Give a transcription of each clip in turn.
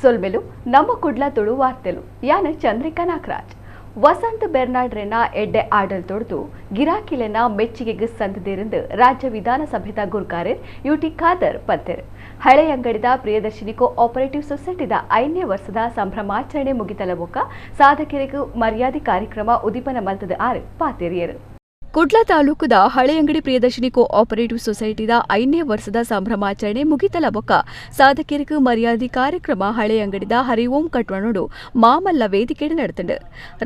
ಸೊಲ್ಮೆಲು ನಮ್ಮ ಕುಡ್ಲ ತುಳು ವಾರ್ತೆಲು ಯಾನ ಚಂದ್ರಿಕಾ ನಾಗರಾಜ್. ವಸಂತ ಬೆರ್ನಾಡ್ರೆನ ಎಡ್ಡೆ ಆಡಲ್ ತೊಡ್ದು ಗಿರಾಕಿಲೆನ ಮೆಚ್ಚಿಗೆಗ್ ಸಂದದಿರಂದು ರಾಜ್ಯ ವಿಧಾನಸಭೆದ ಗುರ್ಕಾರೆರ್ ಯುಟಿ ಖಾದರ್ ಪಂತೆರ್. ಹಳೆಯಂಗಡಿದ ಪ್ರಿಯದರ್ಶಿನಿ ಕೋ ಆಪರೇಟಿವ್ ಸೊಸೈಟಿದ 5ನೇ ವರ್ಷದ ಸಂಭ್ರಮಾಚರಣೆ ಮುಗಿತಲ ಬೊಕ್ಕ ಸಾಧಕರಿಗೆ ಮರ್ಯಾದೆ ಕಾರ್ಯಕ್ರಮ ಉದಿಪನ ಮಲ್ತದ ಆರ್ ಪಾತೆರಿಯರು. ಕುಡ್ಲ ತಾಲೂಕುದ ಹಳೆಯಂಗಡಿ ಪ್ರಿಯದರ್ಶಿನಿ ಕೋ ಆಪರೇಟಿವ್ ಸೊಸೈಟಿದ 5ನೇ ವರ್ಷದ ಸಂಭ್ರಮಾಚರಣೆ ಮುಗಿತಲ ಬೊಕ್ಕ ಸಾಧಕರಿಗೆ ಮರ್ಯಾದೆ ಕಾರ್ಯಕ್ರಮ ಹಳೆಯಂಗಡಿದ ಹರಿಓಂ ಕಟ್ವಣೋಡು ಮಾಮಲ್ಲ ವೇದಿಕೆ ನಡೆತಂಡು.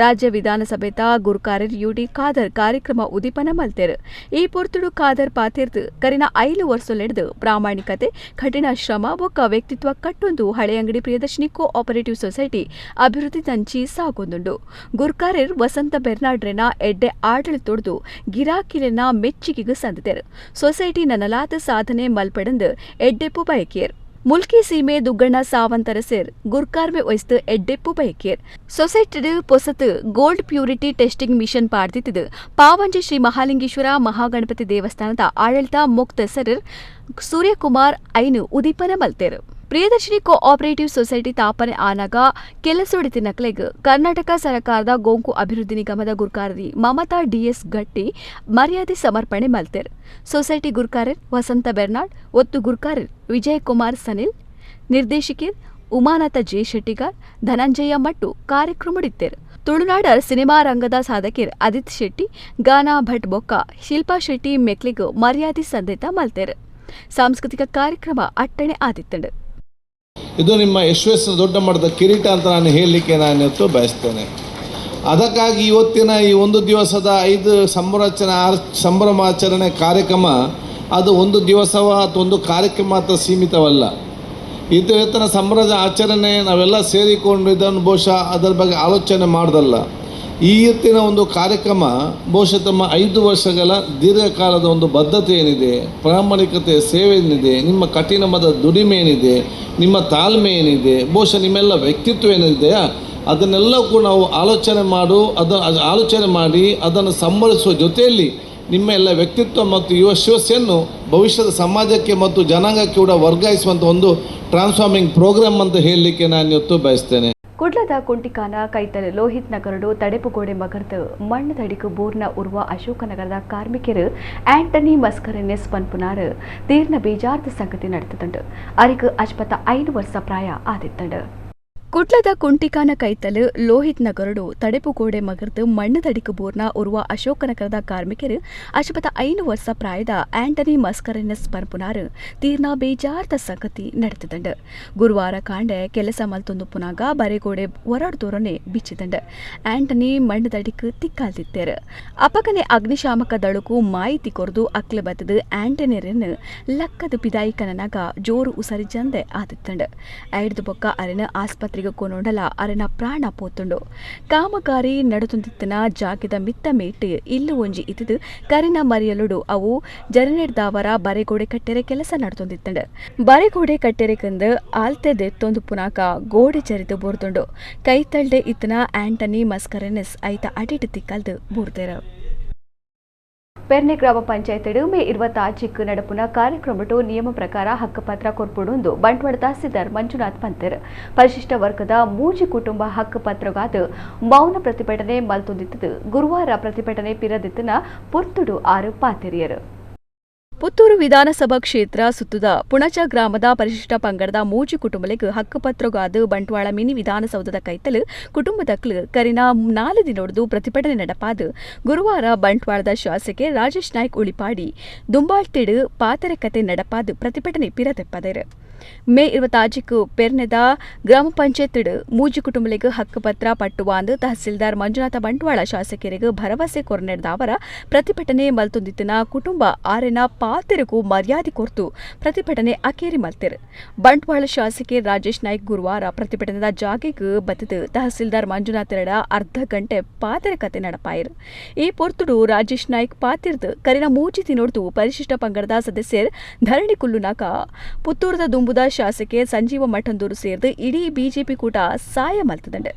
ರಾಜ್ಯ ವಿಧಾನಸಭೆತ ಗುರ್ಕಾರರ್ ಯುಟಿ ಖಾದರ್ ಕಾರ್ಯಕ್ರಮ ಉದಿಪನ ಮಲ್ತೆರು. ಈ ಪೊರ್ತುಡು ಖಾದರ್ ಪಾತೆರ್ದು ಕರಿನ 5 ವರ್ಷಲೆಡ್ದು ಪ್ರಾಮಾಣಿಕತೆ, ಕಠಿಣ ಶ್ರಮ ಬೊಕ್ಕ ವ್ಯಕ್ತಿತ್ವ ಕಟ್ಟೊಂದು ಹಳೆಯಂಗಡಿ ಪ್ರಿಯದರ್ಶಿನಿ ಕೋ ಆಪರೇಟಿವ್ ಸೊಸೈಟಿ ಅಭಿವೃದ್ಧಿ ತಂಚಿ ಸಾಗೊಂದುಂಡು. ಗುರ್ಕಾರರ್ ವಸಂತ ಬೆರ್ನಾಡ್ರೆನ ಎಡ್ಡೆ ಆಡಳಿತೊಡ್ದು ಗಿರಾಕಿಲೆನ ಮೆಚ್ಚಿಗೆಗ್ ಸಂದಿತೆರು. ಸೊಸೈಟಿ ನನಲಾದ ಸಾಧನೆ ಮಲ್ಪಡಂದು ಎಡ್ಡೆಪ್ಪು ಬಯಕಿಯರ್. ಮುಲ್ಕಿ ಸೀಮೆ ದುಗ್ಗಣ್ಣ ಸಾವಂತರ ಸೇರ್ ಗುರ್ಕಾರ್ಮೆ ವಹಿಸ್ತು ಎಡ್ಡೆಪ್ಪು ಬಯಕಿಯರ್. ಸೊಸೈಟಿಡ್ ಪೊಸತ್ gold purity testing mission ಪಾಡ್ದಿತ್ತಿದ್ದು Pavanje Shri Mahalingeshwara Mahaganapati ದೇವಸ್ಥಾನದ ಆಡಳಿತ ಮುಕ್ತಸರರ್ ಸೂರ್ಯಕುಮಾರ್ ಐನು ಉದೀಪನ ಮಲ್ತೆರು. ಪ್ರಿಯದರ್ಶಿನಿ ಕೋ ಆಪರೇಟಿವ್ ಸೊಸೈಟಿ ತಾಪನೆ ಆನಾಗ ಕೆಲಸೊಡಿತಿ ನಕ್ಲೆಗ್ ಕರ್ನಾಟಕ ಸರ್ಕಾರದ ಗೋಂಕು ಅಭಿವೃದ್ಧಿ ನಿಗಮದ ಗುರ್ಕಾರರಿ ಮಮತಾ ಡಿಎಸ್ ಗಟ್ಟಿ ಮರ್ಯಾದೆ ಸಮರ್ಪಣೆ ಮಲ್ತೆರ್. ಸೊಸೈಟಿ ಗುರ್ಕಾರರ್ ವಸಂತ ಬೆರ್ನಾಡ್, ಒತ್ತು ಗುರ್ಕಾರರ್ ವಿಜಯಕುಮಾರ್ ಸನಿಲ್, ನಿರ್ದೇಶಕಿರ್ ಉಮಾನಾಥ ಜೆ ಶೆಟ್ಟಿಗಾರ್, ಧನಂಜಯ ಮಟ್ಟು ಕಾರ್ಯಕ್ರಮಡಿತ್ತೆರ್. ತುಳುನಾಡ ಸಿನಿಮಾ ರಂಗದ ಸಾಧಕಿರ್ ಅದಿತ್ ಶೆಟ್ಟಿ, ಗಾನಾ ಭಟ್ ಬೊಕ್ಕ ಶಿಲ್ಪಾ ಶೆಟ್ಟಿ ಮೆಕ್ಲಿಗ್ ಮರ್ಯಾದೆ ಸಂದೇತ ಮಲ್ತೆರ್. ಸಾಂಸ್ಕೃತಿಕ ಕಾರ್ಯಕ್ರಮ ಅಟ್ಟಣೆ ಆದಿತ್ತಂಡು. ಇದು ನಿಮ್ಮ ಯಶಸ್ಸಿನ ದೊಡ್ಡ ಮಟ್ಟದ ಕಿರೀಟ ಅಂತ ನಾನು ಹೇಳಲಿಕ್ಕೆ ನಾನು ಇವತ್ತು ಬಯಸ್ತೇನೆ. ಅದಕ್ಕಾಗಿ ಇವತ್ತಿನ ಈ ಒಂದು ದಿವಸದ 5 ಸಂಭ್ರಮಾಚರಣೆ ಕಾರ್ಯಕ್ರಮ ಅದು ಒಂದು ದಿವಸವ ಅಥವಾ ಒಂದು ಕಾರ್ಯಕ್ರಮ ಅಂತ ಸೀಮಿತವಲ್ಲ. ಇದು ಇವತ್ತಿನ ಸಂಭ್ರಮ ಆಚರಣೆ ನಾವೆಲ್ಲ ಸೇರಿಕೊಂಡು ಇದನ್ನು ಬಹುಶಃ ಅದರ ಬಗ್ಗೆ ಆಲೋಚನೆ ಮಾಡೋದಲ್ಲ. ಈ ಇವತ್ತಿನ ಒಂದು ಕಾರ್ಯಕ್ರಮ ಬಹುಶಃ ತಮ್ಮ 5 ವರ್ಷಗಳ ದೀರ್ಘಕಾಲದ ಒಂದು ಬದ್ಧತೆ ಏನಿದೆ, ಪ್ರಾಮಾಣಿಕತೆ ಸೇವೆ ಏನಿದೆ, ನಿಮ್ಮ ಕಠಿಣವಾದ ದುಡಿಮೆ ಏನಿದೆ, ನಿಮ್ಮ ತಾಳ್ಮೆ ಏನಿದೆ, ಬಹುಶಃ ನಿಮ್ಮೆಲ್ಲ ವ್ಯಕ್ತಿತ್ವ ಏನಿದೆಯಾ ಅದನ್ನೆಲ್ಲ ಕೂಡ ನಾವು ಆಲೋಚನೆ ಮಾಡಿ ಅದನ್ನು ಸಂಭರಿಸುವ ಜೊತೆಯಲ್ಲಿ ನಿಮ್ಮ ಎಲ್ಲ ವ್ಯಕ್ತಿತ್ವ ಮತ್ತು ಯುವ ಶಿವಸೆಯನ್ನು ಭವಿಷ್ಯದ ಸಮಾಜಕ್ಕೆ ಮತ್ತು ಜನಾಂಗಕ್ಕೆ ಕೂಡ ವರ್ಗಾಯಿಸುವಂಥ ಒಂದು ಟ್ರಾನ್ಸ್ಫಾರ್ಮಿಂಗ್ ಪ್ರೋಗ್ರಾಮ್ ಅಂತ ಹೇಳಲಿಕ್ಕೆ ನಾನು ಇವತ್ತು ಬಯಸ್ತೇನೆ. ಕುಡ್ಲದ ಕುಂಟಿಕಾನ ಕೈತಲ್ ಲೋಹಿತ್ ನಗರಡು ತಡೆಪುಗೋಡೆ ಮಗರ್ದು ಮಣ್ಣದಡಿಕು ಬೂರ್ನ ಉರ್ವ ಅಶೋಕನಗರದ ಕಾರ್ಮಿಕರು ಆಂಟನಿ ಮಸ್ಕರೆನೆಸ್ ಪನ್ಪುನಾರು ತೀರ್ನ ಬೇಜಾರ್ದ ಸಂಗತಿ ನಡೆತದಂಡು. ಅರಿಕು ಅಜ್ಪತ 5 ವರ್ಷ ಪ್ರಾಯ ಆದಿತ್ತಂಡು. ಕುಡ್ಲದ ಕುಂಟಿಕಾನ ಕೈತಲ್ ಲೋಹಿತ್ ನಗರಡು ತಡೆಪುಗೋಡೆ ಮಗರ್ದು ಮಣ್ಣದಡಿಕು ಬೂರ್ನ ಉರ್ವ ಅಶೋಕನಗರದ ಕಾರ್ಮಿಕರು ಅಜ್ಪತ 5 ವರ್ಷ ಪ್ರಾಯದ ಆಂಟನಿ ಮಸ್ಕರೆನೆಸ್ ಪನ್ಪುನಾರು ತೀರ್ನ ಬೇಜಾರ್ದ ಸಂಗತಿ ನಡೆತದಂಡು. ಗುರುವಾರ ಕಾಂಡೆ ಕೆಲಸ ಮಲ್ತೊಂದು ಪುನಾಗ ಬರೆಗೋಡೆ ಹೊರಡ್ದೋರನೆ ಬಿಚ್ಚಿದಂಡು. ಆಂಟನಿ ಮಣ್ಣದಡಿಕ್ ತಿಕ್ಕಾಲ್ದಿತ್ತೇರು. ಅಪಗನೆ ಅಗ್ನಿಶಾಮಕ ದಳಕು ಮಾಹಿತಿ ಕೊರ್ದು ಅಕ್ಲ ಬತ್ತದು ಆಂಟನಿರನ್ನು ಲಕ್ಕದ ಪಿದಾಯಿಕನನಾಗ ಜೋರು ಉಸರಿ ಜಂದೆ ಆದಿತ್ತಂಡು. ಐಡ್ದು ಬೊಕ್ಕ ಅರೆನ ಆಸ್ಪತ್ರೆಗೆ ಕೊನೊಂಡಲ ಅರೆನ ಪ್ರಾಣ ಪೋತುಂಡು. ಕಾಮಗಾರಿ ನಡುತುಂದಿತ್ತನ ಜಾಗೆದ ಮಿತ್ತ ಮೇಟ್ ಇಲ್ಲು ಒಂಜಿ ಇತ್ತಿದು ಕರಿನ ಮರಿಯಲುಡು ಅವು ಜರನೆಡ್ದಾವರ ಬರೆಗೋಡೆ ಕಟ್ಟೆರೆ ಕೆಲಸ ನಡುತುಂದಿತ್ತಂಡು. ಬರೆಗೋಡೆ ಕಟ್ಟೆರೆ ಕಂದು ಆಲ್ತೆ ದೆತ್ತೊಂದು ಪುನಾಕ ಗೋಡೆ ಜರಿದು ಬೋರ್ದುಂಡು. ಕೈತಳ್ಡೆ ಇತ್ತನ ಆಂಟನಿ ಮಸ್ಕರೆನೆಸ್ ಐತ ಅಡಿಟ್ ತಿಕ್ಕಲ್ದು ಬೋರ್ದೆರು. ಪೆರ್ನೆ ಗ್ರಾಮ ಪಂಚಾಯತ್ ಮೇ 26 ನಡಪುನ ಕಾರ್ಯಕ್ರಮಟು ನಿಯಮ ಪ್ರಕಾರ ಹಕ್ಕುಪತ್ರ ಕೊರ್ಪುಡುಂದು ಬಂಟ್ವಾಳ ತಹಸೀಲ್ದಾರ್ ಮಂಜುನಾಥ್ ಪಂತೆರ್. ಪರಿಶಿಷ್ಟ ವರ್ಗದ 3 ಕುಟುಂಬ ಹಕ್ಕುಪತ್ರಗಾದ ಮೌನ ಪ್ರತಿಭಟನೆ ಮಲ್ತೊಂದಿತ್ತದು. ಗುರುವಾರ ಪ್ರತಿಭಟನೆ ಪಿರದಿತ್ತನ ಪುರ್ತುಡು 6 ಪಾತೆರಿಯರು. ಪುತ್ತೂರು ವಿಧಾನಸಭಾ ಕ್ಷೇತ್ರ ಸುತ್ತದ ಪುಣಚ ಗ್ರಾಮದ ಪರಿಶಿಷ್ಟ ಪಂಗಡದ 3 ಕುಟುಂಬಗಳಿಗೆ ಹಕ್ಕುಪತ್ರಗಾದ ಬಂಟ್ವಾಳ ಮಿನಿ ವಿಧಾನಸೌಧದ ಕೈತಲು ಕುಟುಂಬದಕ್ಲು ಕರಿನ 4 ದಿನೊಡ್ದು ಪ್ರತಿಭಟನೆ ನಡಪಾದು ಗುರುವಾರ ಬಂಟ್ವಾಳದ ಶಾಸಕೆ ರಾಜೇಶ್ ನಾಯ್ಕ್ ಉಳಿಪಾಡಿ ದುಂಬಾಳ್ತಿಡು ಪಾತೆರೆ ಕತೆ ನಡಪಾದು ಪ್ರತಿಭಟನೆ ಪಿರದೆಪ್ಪದರು. ಮೇ 26 ಪೆರ್ನೆದ ಗ್ರಾಮ ಪಂಚಾಯತ್ 3 ಕುಟುಂಬಗಳಿಗೆ ಹಕ್ಕುಪತ್ರ ಪಟ್ಟುವಾಂದು ತಹಸೀಲ್ದಾರ್ ಮಂಜುನಾಥ ಬಂಟ್ವಾಳ ಶಾಸಕರಿಗೆ ಭರವಸೆ ಕೊರನೆಡ್ದಾವರ ಪ್ರತಿಭಟನೆ ಮಲ್ತೊಂದಿತ್ತಿನ ಕುಟುಂಬ ಆರೆನ ಪಾತೆರೆಗೂ ಮರ್ಯಾದೆ ಕೊರ್ತು ಪ್ರತಿಭಟನೆ ಅಕೇರಿ ಮಲ್ತೆರು. ಬಂಟ್ವಾಳ ಶಾಸಕೆ ರಾಜೇಶ್ ನಾಯ್ಕ್ ಗುರುವಾರ ಪ್ರತಿಭಟನೆದ ಜಾಗೆಗೆ ಬತ್ತದು ತಹಸೀಲ್ದಾರ್ ಮಂಜುನಾಥೆರಡ ಅರ್ಧ ಗಂಟೆ ಪಾತೆರೆ ಕತೆ ನಡಪಾಯರು. ಈ ಪೊರ್ತುಡು ರಾಜೇಶ್ ನಾಯ್ಕ್ ಪಾತಿರ್ದು ಕರಿನ 3 ದಿನೊಡ್ದು ಪರಿಶಿಷ್ಟ ಪಂಗಡದ ಸದಸ್ಯರ್ ಧರಣಿ ಕುಲ್ಲುನಾಕ ಪುತ್ತೂರದ ದುಂಬುದ ಶಾಸಕೆ ಸಂಜೀವ ಮಠಂದೂರು ಸೇರ್ದು ಇಡೀ ಬಿಜೆಪಿ ಕೂಟ ಸಾಯ ಮಲ್ತದಂಡು.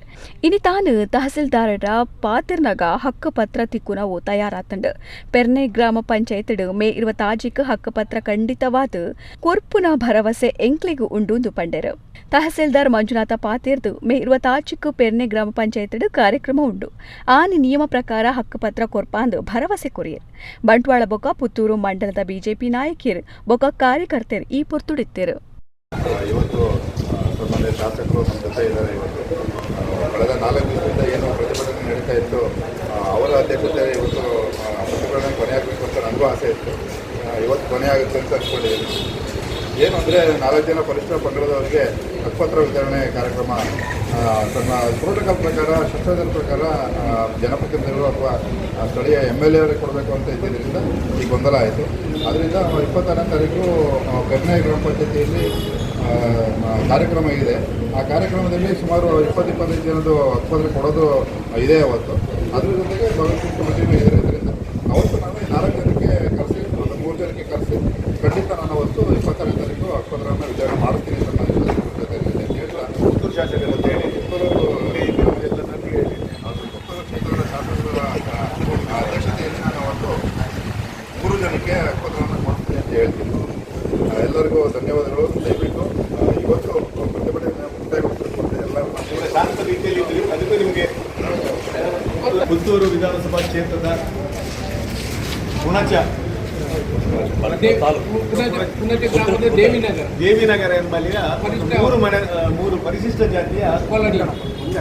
ಇನಿ ತಾನು ತಹಸೀಲ್ದಾರರ ಪಾತಿರ್ನಾಗ ಹಕ್ಕುಪತ್ರ ತಿಕ್ಕುನವು ತಯಾರಾತಂಡು. ಪೆರ್ನೆ ಗ್ರಾಮ ಪಂಚಾಯತ್ ಮೇ 26 ಹಕ್ಕುಪತ್ರ ಖಂಡಿತವಾದ ಕೊರ್ಪುನ ಭರವಸೆ ಎಂಕ್ಲೆಗು ಉಂಡುಂದು ಪಂಡೆರು. ತಹಸೀಲ್ದಾರ್ ಮಂಜುನಾಥ ಪಾತೇರ್ದು ಮೇ 26ಕ್ಕೂ ಪೆರ್ನೆ ಗ್ರಾಮ ಪಂಚಾಯತ್ ಕಾರ್ಯಕ್ರಮ ಉಂಡು. ಆನಿ ನಿಯಮ ಪ್ರಕಾರ ಹಕ್ಕುಪತ್ರ ಕೊರ್ಪಾಂದು ಭರವಸೆ ಕೊರಿಯರ್. ಬಂಟ್ವಾಳ ಬೊಕ್ಕ ಪುತ್ತೂರು ಮಂಡಲದ ಬಿಜೆಪಿ ನಾಯಕಿಯರು ಬೊಕ್ಕ ಕಾರ್ಯಕರ್ತರು ಈ ಪೊರ್ತುಡಿತ್ತೇರು. ಇವತ್ತು ಸನ್ಮಾನ್ಯ ಶಾಸಕರು ನಮ್ಮ ಜೊತೆ ಇದ್ದಾರೆ. ಇವತ್ತು ಕಳೆದ 4 ದಿವಸದಿಂದ ಏನು ಪ್ರತಿಭಟನೆ ನಡೀತಾ ಇತ್ತು, ಅವರ ಅಧ್ಯಕ್ಷತೆ ಇವತ್ತು ಪ್ರತಿಭಟನೆ ಕೊನೆಯಾಗಬೇಕು ಅಂತ ನನಗೂ ಆಸೆ ಇತ್ತು. ಇವತ್ತು ಕೊನೆಯಾಗುತ್ತೆ ಅಂತ ಅಂದ್ಕೊಂಡಿದ್ದೀನಿ. ಏನು ಅಂದರೆ 4 ಜನ ಪರಿಶಿಷ್ಟ ಪಂಗಡದವರಿಗೆ ಹಕ್ಕುಪತ್ರ ವಿತರಣೆ ಕಾರ್ಯಕ್ರಮ ತನ್ನ ಪ್ರೋಟೋಕಾಲ್ ಪ್ರಕಾರ, ಶಿಷ್ಟಾಚಾರ ಪ್ರಕಾರ ಜನಪ್ರತಿನಿಧಿಗಳು ಅಥವಾ ಸ್ಥಳೀಯ MLA ಅವರಿಗೆ ಕೊಡಬೇಕು ಅಂತ ಇದ್ದಿದ್ದರಿಂದ ಈ ಗೊಂದಲ ಆಯಿತು. ಆದ್ದರಿಂದ 26ನೇ ತಾರೀಕು ಪೆರ್ನೆ ಗ್ರಾಮ ಪಂಚಾಯತಿಯಲ್ಲಿ ಕಾರ್ಯಕ್ರಮ ಇದೆ. ಆ ಕಾರ್ಯಕ್ರಮದಲ್ಲಿ ಸುಮಾರು 20-25 ಜನದ್ದು ಹಕ್ಕುಪತ್ರ ಕೊಡೋದು ಇದೆ ಅವತ್ತು. ಅದ್ರ ಜೊತೆಗೆ ಭಗತ್ ಕಮಿಟಿನೂ ಇರೋದ್ರಿಂದ ಅವತ್ತು ನಾನು 4 ಜನಕ್ಕೆ ಕರೆಸಿ, ಒಂದು 3 ಜನಕ್ಕೆ ಕರೆಸಿ ಖಂಡಿತ ನಾನು ಅವತ್ತು 26ನೇ ತಾರೀಕು ಹಕ್ಕುಪತ್ರವನ್ನು ವಿತರಣೆ ಮಾಡ್ತೀನಿ ಅಂತ ನಾನು ಹೇಳ್ತಾ, ಪುತ್ತೂರು ಶಾಸಕರು ಅಂತ ಹೇಳಿ ಪುತ್ತೂರು ಕ್ಷೇತ್ರದ ಶಾಸಕರ ಅಧ್ಯಕ್ಷತೆಯಲ್ಲಿ ನಾನು ಅವತ್ತು 3 ಜನಕ್ಕೆ ಹಕ್ಕುಪತ್ರವನ್ನು ಕೊಡ್ತೀನಿ ಅಂತ ಹೇಳ್ತೀನಿ. ಎಲ್ಲರಿಗೂ ಧನ್ಯವಾದಗಳು. ದಯವಿಟ್ಟು ಇವತ್ತು ಪ್ರತಿಭಟನೆ ಮುಕ್ತಾಯಗೊಳಿಸಬೇಕು ಅಂತ ಎಲ್ಲ ಶಾಂತ ರೀತಿಯಲ್ಲಿ ಇದ್ರಿ, ಅದಕ್ಕೂ ನಿಮಗೆ ಪುತ್ತೂರು ವಿಧಾನಸಭಾ ಕ್ಷೇತ್ರದ ಹುಣಚ ದೇವಿನಗರ ಎಂಬಲ್ಲಿಯ 3 ಪರಿಶಿಷ್ಟ ಜಾತಿಯ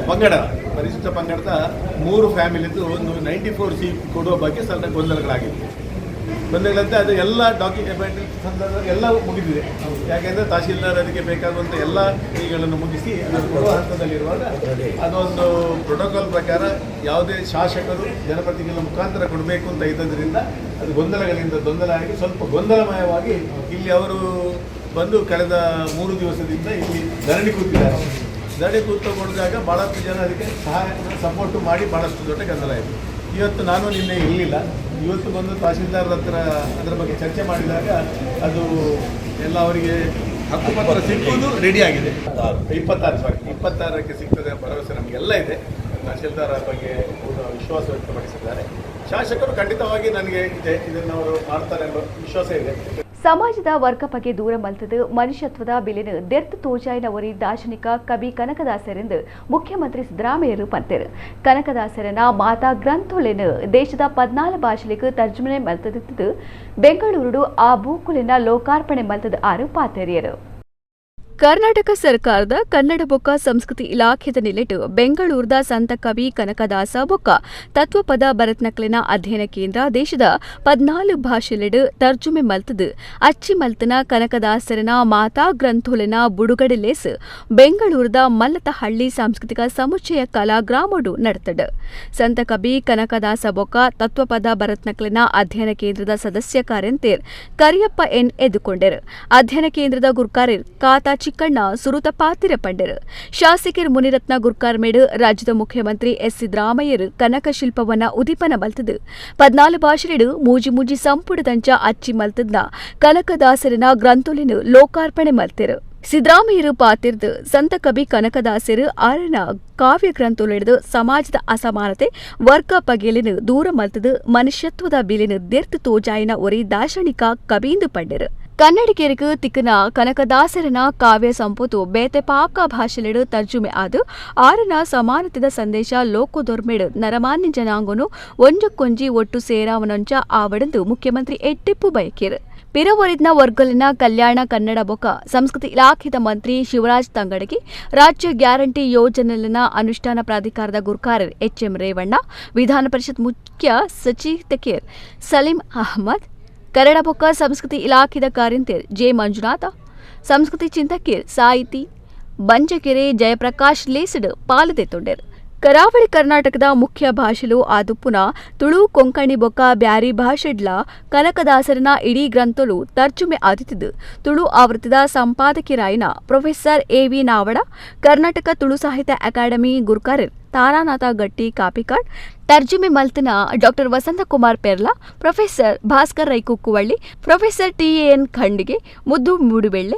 ಪಂಗಡ, ಪರಿಶಿಷ್ಟ ಪಂಗಡದ 3 ಫ್ಯಾಮಿಲಿದ್ದು ಒಂದು 94C ಕೊಡುವ ಬಗ್ಗೆ ಸಣ್ಣ ಗೊಂದಲಗಳಾಗಿತ್ತು. ಗೊಂದಲಗಳಂತೆ ಅದು ಎಲ್ಲ ಡಾಕ್ಯುಮೆಂಟ್ ಸಂದರ್ಭ ಎಲ್ಲ ಮುಗಿದಿದೆ. ಯಾಕೆಂದರೆ ತಹಶೀಲ್ದಾರ್ ಅದಕ್ಕೆ ಬೇಕಾಗುವಂಥ ಎಲ್ಲ ಕೈಗಳನ್ನು ಮುಗಿಸಿ ಅದನ್ನು ಕೊಡುವ ಹಂತದಲ್ಲಿರುವಾಗ ಅದೊಂದು ಪ್ರೋಟೋಕಾಲ್ ಪ್ರಕಾರ ಯಾವುದೇ ಶಾಸಕರು ಜನಪ್ರತಿನಿಧಿಗಳ ಮುಖಾಂತರ ಕೊಡಬೇಕು ಅಂತ ಇದ್ದದ್ರಿಂದ ಅದು ಗೊಂದಲಗಳಿಂದ ಗೊಂದಲ ಆಗಿ ಸ್ವಲ್ಪ ಗೊಂದಲಮಯವಾಗಿ ಇಲ್ಲಿ ಅವರು ಬಂದು ಕಳೆದ 3 ದಿವಸದಿಂದ ಇಲ್ಲಿ ಧರಣಿ ಕೂತಿದ್ದಾರೆ. ಧರಣಿ ಕೂತ್ಕೊಂಡಾಗ ಭಾಳಷ್ಟು ಜನ ಅದಕ್ಕೆ ಸಹಾಯ ಸಪೋರ್ಟು ಮಾಡಿ ಭಾಳಷ್ಟು ದೊಡ್ಡ ಗೊಂದಲ ಆಯಿತು. ಇವತ್ತು ನಾನು ನಿನ್ನೆ ಇರಲಿಲ್ಲ. ಇವತ್ತು ಬಂದು ತಹಶೀಲ್ದಾರ್ರ ಹತ್ರ ಅದರ ಬಗ್ಗೆ ಚರ್ಚೆ ಮಾಡಿದಾಗ ಅದು ಎಲ್ಲ ಅವರಿಗೆ ಹಕ್ಕುಪತ್ರ ಸಿಕ್ಕುವುದು ರೆಡಿಯಾಗಿದೆ. 26, ಸಾರಿ, 26ಕ್ಕೆ ಸಿಗ್ತದೆ ಭರವಸೆ ನಮಗೆಲ್ಲ ಇದೆ. ತಹಶೀಲ್ದಾರ್ ಬಗ್ಗೆ ಪೂರ್ಣ ವಿಶ್ವಾಸ ವ್ಯಕ್ತಪಡಿಸಿದ್ದಾರೆ. ಶಾಸಕರು ಖಂಡಿತವಾಗಿ ನನಗೆ ಇದೆ, ಇದನ್ನು ಅವರು ಮಾಡ್ತಾರೆ ಎಂಬ ವಿಶ್ವಾಸ ಇದೆ. ಸಮಾಜದ ವರ್ಗ ಬಗ್ಗೆ ದೂರ ಮಲ್ತದು ಮನುಷ್ಯತ್ವದ ಬಿಲೆನು ದೆರ್ತು ತೋಜಾಯಿನ ಒರಿ ದಾರ್ಶನಿಕ ಕವಿ ಕನಕದಾಸರೆಂದು ಮುಖ್ಯಮಂತ್ರಿ ಸಿದ್ದರಾಮಯ್ಯರು ಪಂತರು. ಕನಕದಾಸರನ ಮಾತಾ ಗ್ರಂಥೊಲೆನು ದೇಶದ 14 ಭಾಷೆಗಳಿಗೆ ತರ್ಜುಮೆ ಮಲ್ತದಿತ್ತು. ಬೆಂಗಳೂರು ಆ ಬೂಕುಲೆನ ಲೋಕಾರ್ಪಣೆ ಮಲ್ತದ ಆರು ಪಾತೆರಿಯರು. ಕರ್ನಾಟಕ ಸರ್ಕಾರದ ಕನ್ನಡ ಬೊಕ್ಕ ಸಂಸ್ಕೃತಿ ಇಲಾಖೆದ ನಿಲೆಟು ಬೆಂಗಳೂರದ ಸಂತ ಕವಿ ಕನಕದಾಸ ಬೊಕ್ಕ ತತ್ವಪದ ಭರತ್ನಕ್ಲಿನ ಅಧ್ಯಯನ ಕೇಂದ್ರ ದೇಶದ 14 ಭಾಷೆಲೆಡು ತರ್ಜುಮೆ ಮಲ್ತದು ಅಚ್ಚಿ ಮಲ್ತನ ಕನಕದಾಸರನ ಮಾತಾ ಗ್ರಂಥೋಲೆನ ಬುಡುಗಡೆ ಲೇಸ್ ಬೆಂಗಳೂರದ ಮಲ್ಲತಹಳ್ಳಿ ಸಾಂಸ್ಕೃತಿಕ ಸಮುಚ್ಚಯ ಕಲಾಗ್ರಾಮಡು ನಡೆತಡು. ಸಂತ ಕವಿ ಕನಕದಾಸ ಬೊಕ್ಕ ತತ್ವಪದ ಭರತ್ನಕ್ಲಿನ ಅಧ್ಯಯನ ಕೇಂದ್ರದ ಸದಸ್ಯ ಕಾರ್ಯಂತೇರ್ ಕರಿಯಪ್ಪ ಎನ್ ಎದುಕೊಂಡರು. ಅಧ್ಯಯನ ಕೇಂದ್ರದ ಗುರ್ಕಾರ್ಯರ್ ಕಾತಾ ಚಿಕ್ಕಣ್ಣ ಸುರುತ ಪಾತಿರ ಪಂಡರು. ಶಾಸಕರ್ ಮುನಿರತ್ನ ಗುರ್ಕಾರ್ ಮೇಡು ರಾಜ್ಯದ ಮುಖ್ಯಮಂತ್ರಿ ಎಸ್ ಸಿದ್ದರಾಮಯ್ಯರು ಕನಕ ಶಿಲ್ಪವನ್ನ ಉದೀಪನ ಮಲ್ತದು 14 ಭಾಷೆಡು ಮೂಜಿ ಮೂಜಿ ಸಂಪುಟದಂಚ ಅಚ್ಚಿ ಮಲ್ತದ್ನ ಕನಕದಾಸರನ ಗ್ರಂಥೊಲೆನು ಲೋಕಾರ್ಪಣೆ ಮಲ್ತೆರು. ಸಿದ್ದರಾಮಯ್ಯರು ಪಾತಿರ್ದು ಸಂತ ಕವಿ ಕನಕದಾಸರು ಆರನ ಕಾವ್ಯ ಗ್ರಂಥೊಲೆಡ್ದು ಸಮಾಜದ ಅಸಮಾನತೆ ವರ್ಗ ಬಗೆಲಿನ ದೂರ ಮಲ್ತದು ಮನುಷ್ಯತ್ವದ ಬಿಲಿನ ದೆರ್ತು ತೋಜಾಯಿನ ಒರಿ ದಾರ್ಶನಿಕ ಕವೀಂದು ಪಂಡರು. ಕನ್ನಡಿಗರಿಗೆ ತಿಕ್ಕನ ಕನಕದಾಸರನ ಕಾವ್ಯ ಸಂಪುತು ಬೇತೆ ಪಾಕ ಭಾಷೆಲೆಡು ತರ್ಜುಮೆ ಆದು ಆರನ ಸಮಾನತೆದ ಸಂದೇಶ ಲೋಕೋದೊರ್ಮೆಡು ನರಮಾನ್ಯ ಜನಾಂಗನು ಒಂಜಕ್ಕೊಂಜಿ ಒಟ್ಟು ಸೇರಾವನೊಂಚ ಆವಡೆಂದು ಮುಖ್ಯಮಂತ್ರಿ ಎಡ್ಡಿಪ್ಪು ಬಯಕಿರು. ಪಿರವರಿದ್ನ ವರ್ಗಲಿನ ಕಲ್ಯಾಣ ಕನ್ನಡ ಬೊಕ ಸಂಸ್ಕೃತಿ ಇಲಾಖೆದ ಮಂತ್ರಿ ಶಿವರಾಜ್ ತಂಗಡಗಿ, ರಾಜ್ಯ ಗ್ಯಾರಂಟಿ ಯೋಜನೆಲಿನ ಅನುಷ್ಠಾನ ಪ್ರಾಧಿಕಾರದ ಗುರ್ಕಾರರ್ ಎಚ್.ಎಂ. ರೇವಣ್ಣ, ವಿಧಾನ ಪರಿಷತ್ ಮುಖ್ಯ ಸಚೇತಕರ್ ಸಲೀಂ ಅಹ್ಮದ್, ಕನ್ನಡ ಬೊಕ್ಕ ಸಂಸ್ಕೃತಿ ಇಲಾಖೆದ ಕಾರ್ಯಂತೆರ್ ಜೆ ಮಂಜುನಾಥ, ಸಂಸ್ಕೃತಿ ಚಿಂತಕಿರ್ ಸಾಹಿತಿ ಬಂಜಕೆರೆ ಜಯಪ್ರಕಾಶ್ ಲೇಸಡ್ ಪಾಲುದೆತ್ತೊಂಡೆರ್. ಕರಾವಳಿ ಕರ್ನಾಟಕದ ಮುಖ್ಯ ಭಾಷೆಲು ಆದುಪ್ಪುನ ತುಳು, ಕೊಂಕಣಿ ಬೊಕ್ಕ ಬ್ಯಾರಿ ಭಾಷೆಡ್ಲ ಕನಕದಾಸರನ ಇಡೀ ಗ್ರಂಥಲು ತರ್ಜುಮೆ ಆದಿತ್ತಿದ್ದು ತುಳು ಆವೃತ್ತಿದ ಸಂಪಾದಕಿರಾಯಿನ ಪ್ರೊಫೆಸರ್ ಎ.ವಿ. ನಾವಡ, ಕರ್ನಾಟಕ ತುಳು ಸಾಹಿತ್ಯ ಅಕಾಡೆಮಿ ಗುರ್ಕಾರರ್ ತಾರಾನಾಥ ಗಟ್ಟಿ Kapikad, ತರ್ಜುಮೆ ಮಲ್ತನ doctor Vasanthakumar Perla, professor Bhaskar Rai Kukkuvalli, professor T A N. Khandige, Muddu Moodubelle,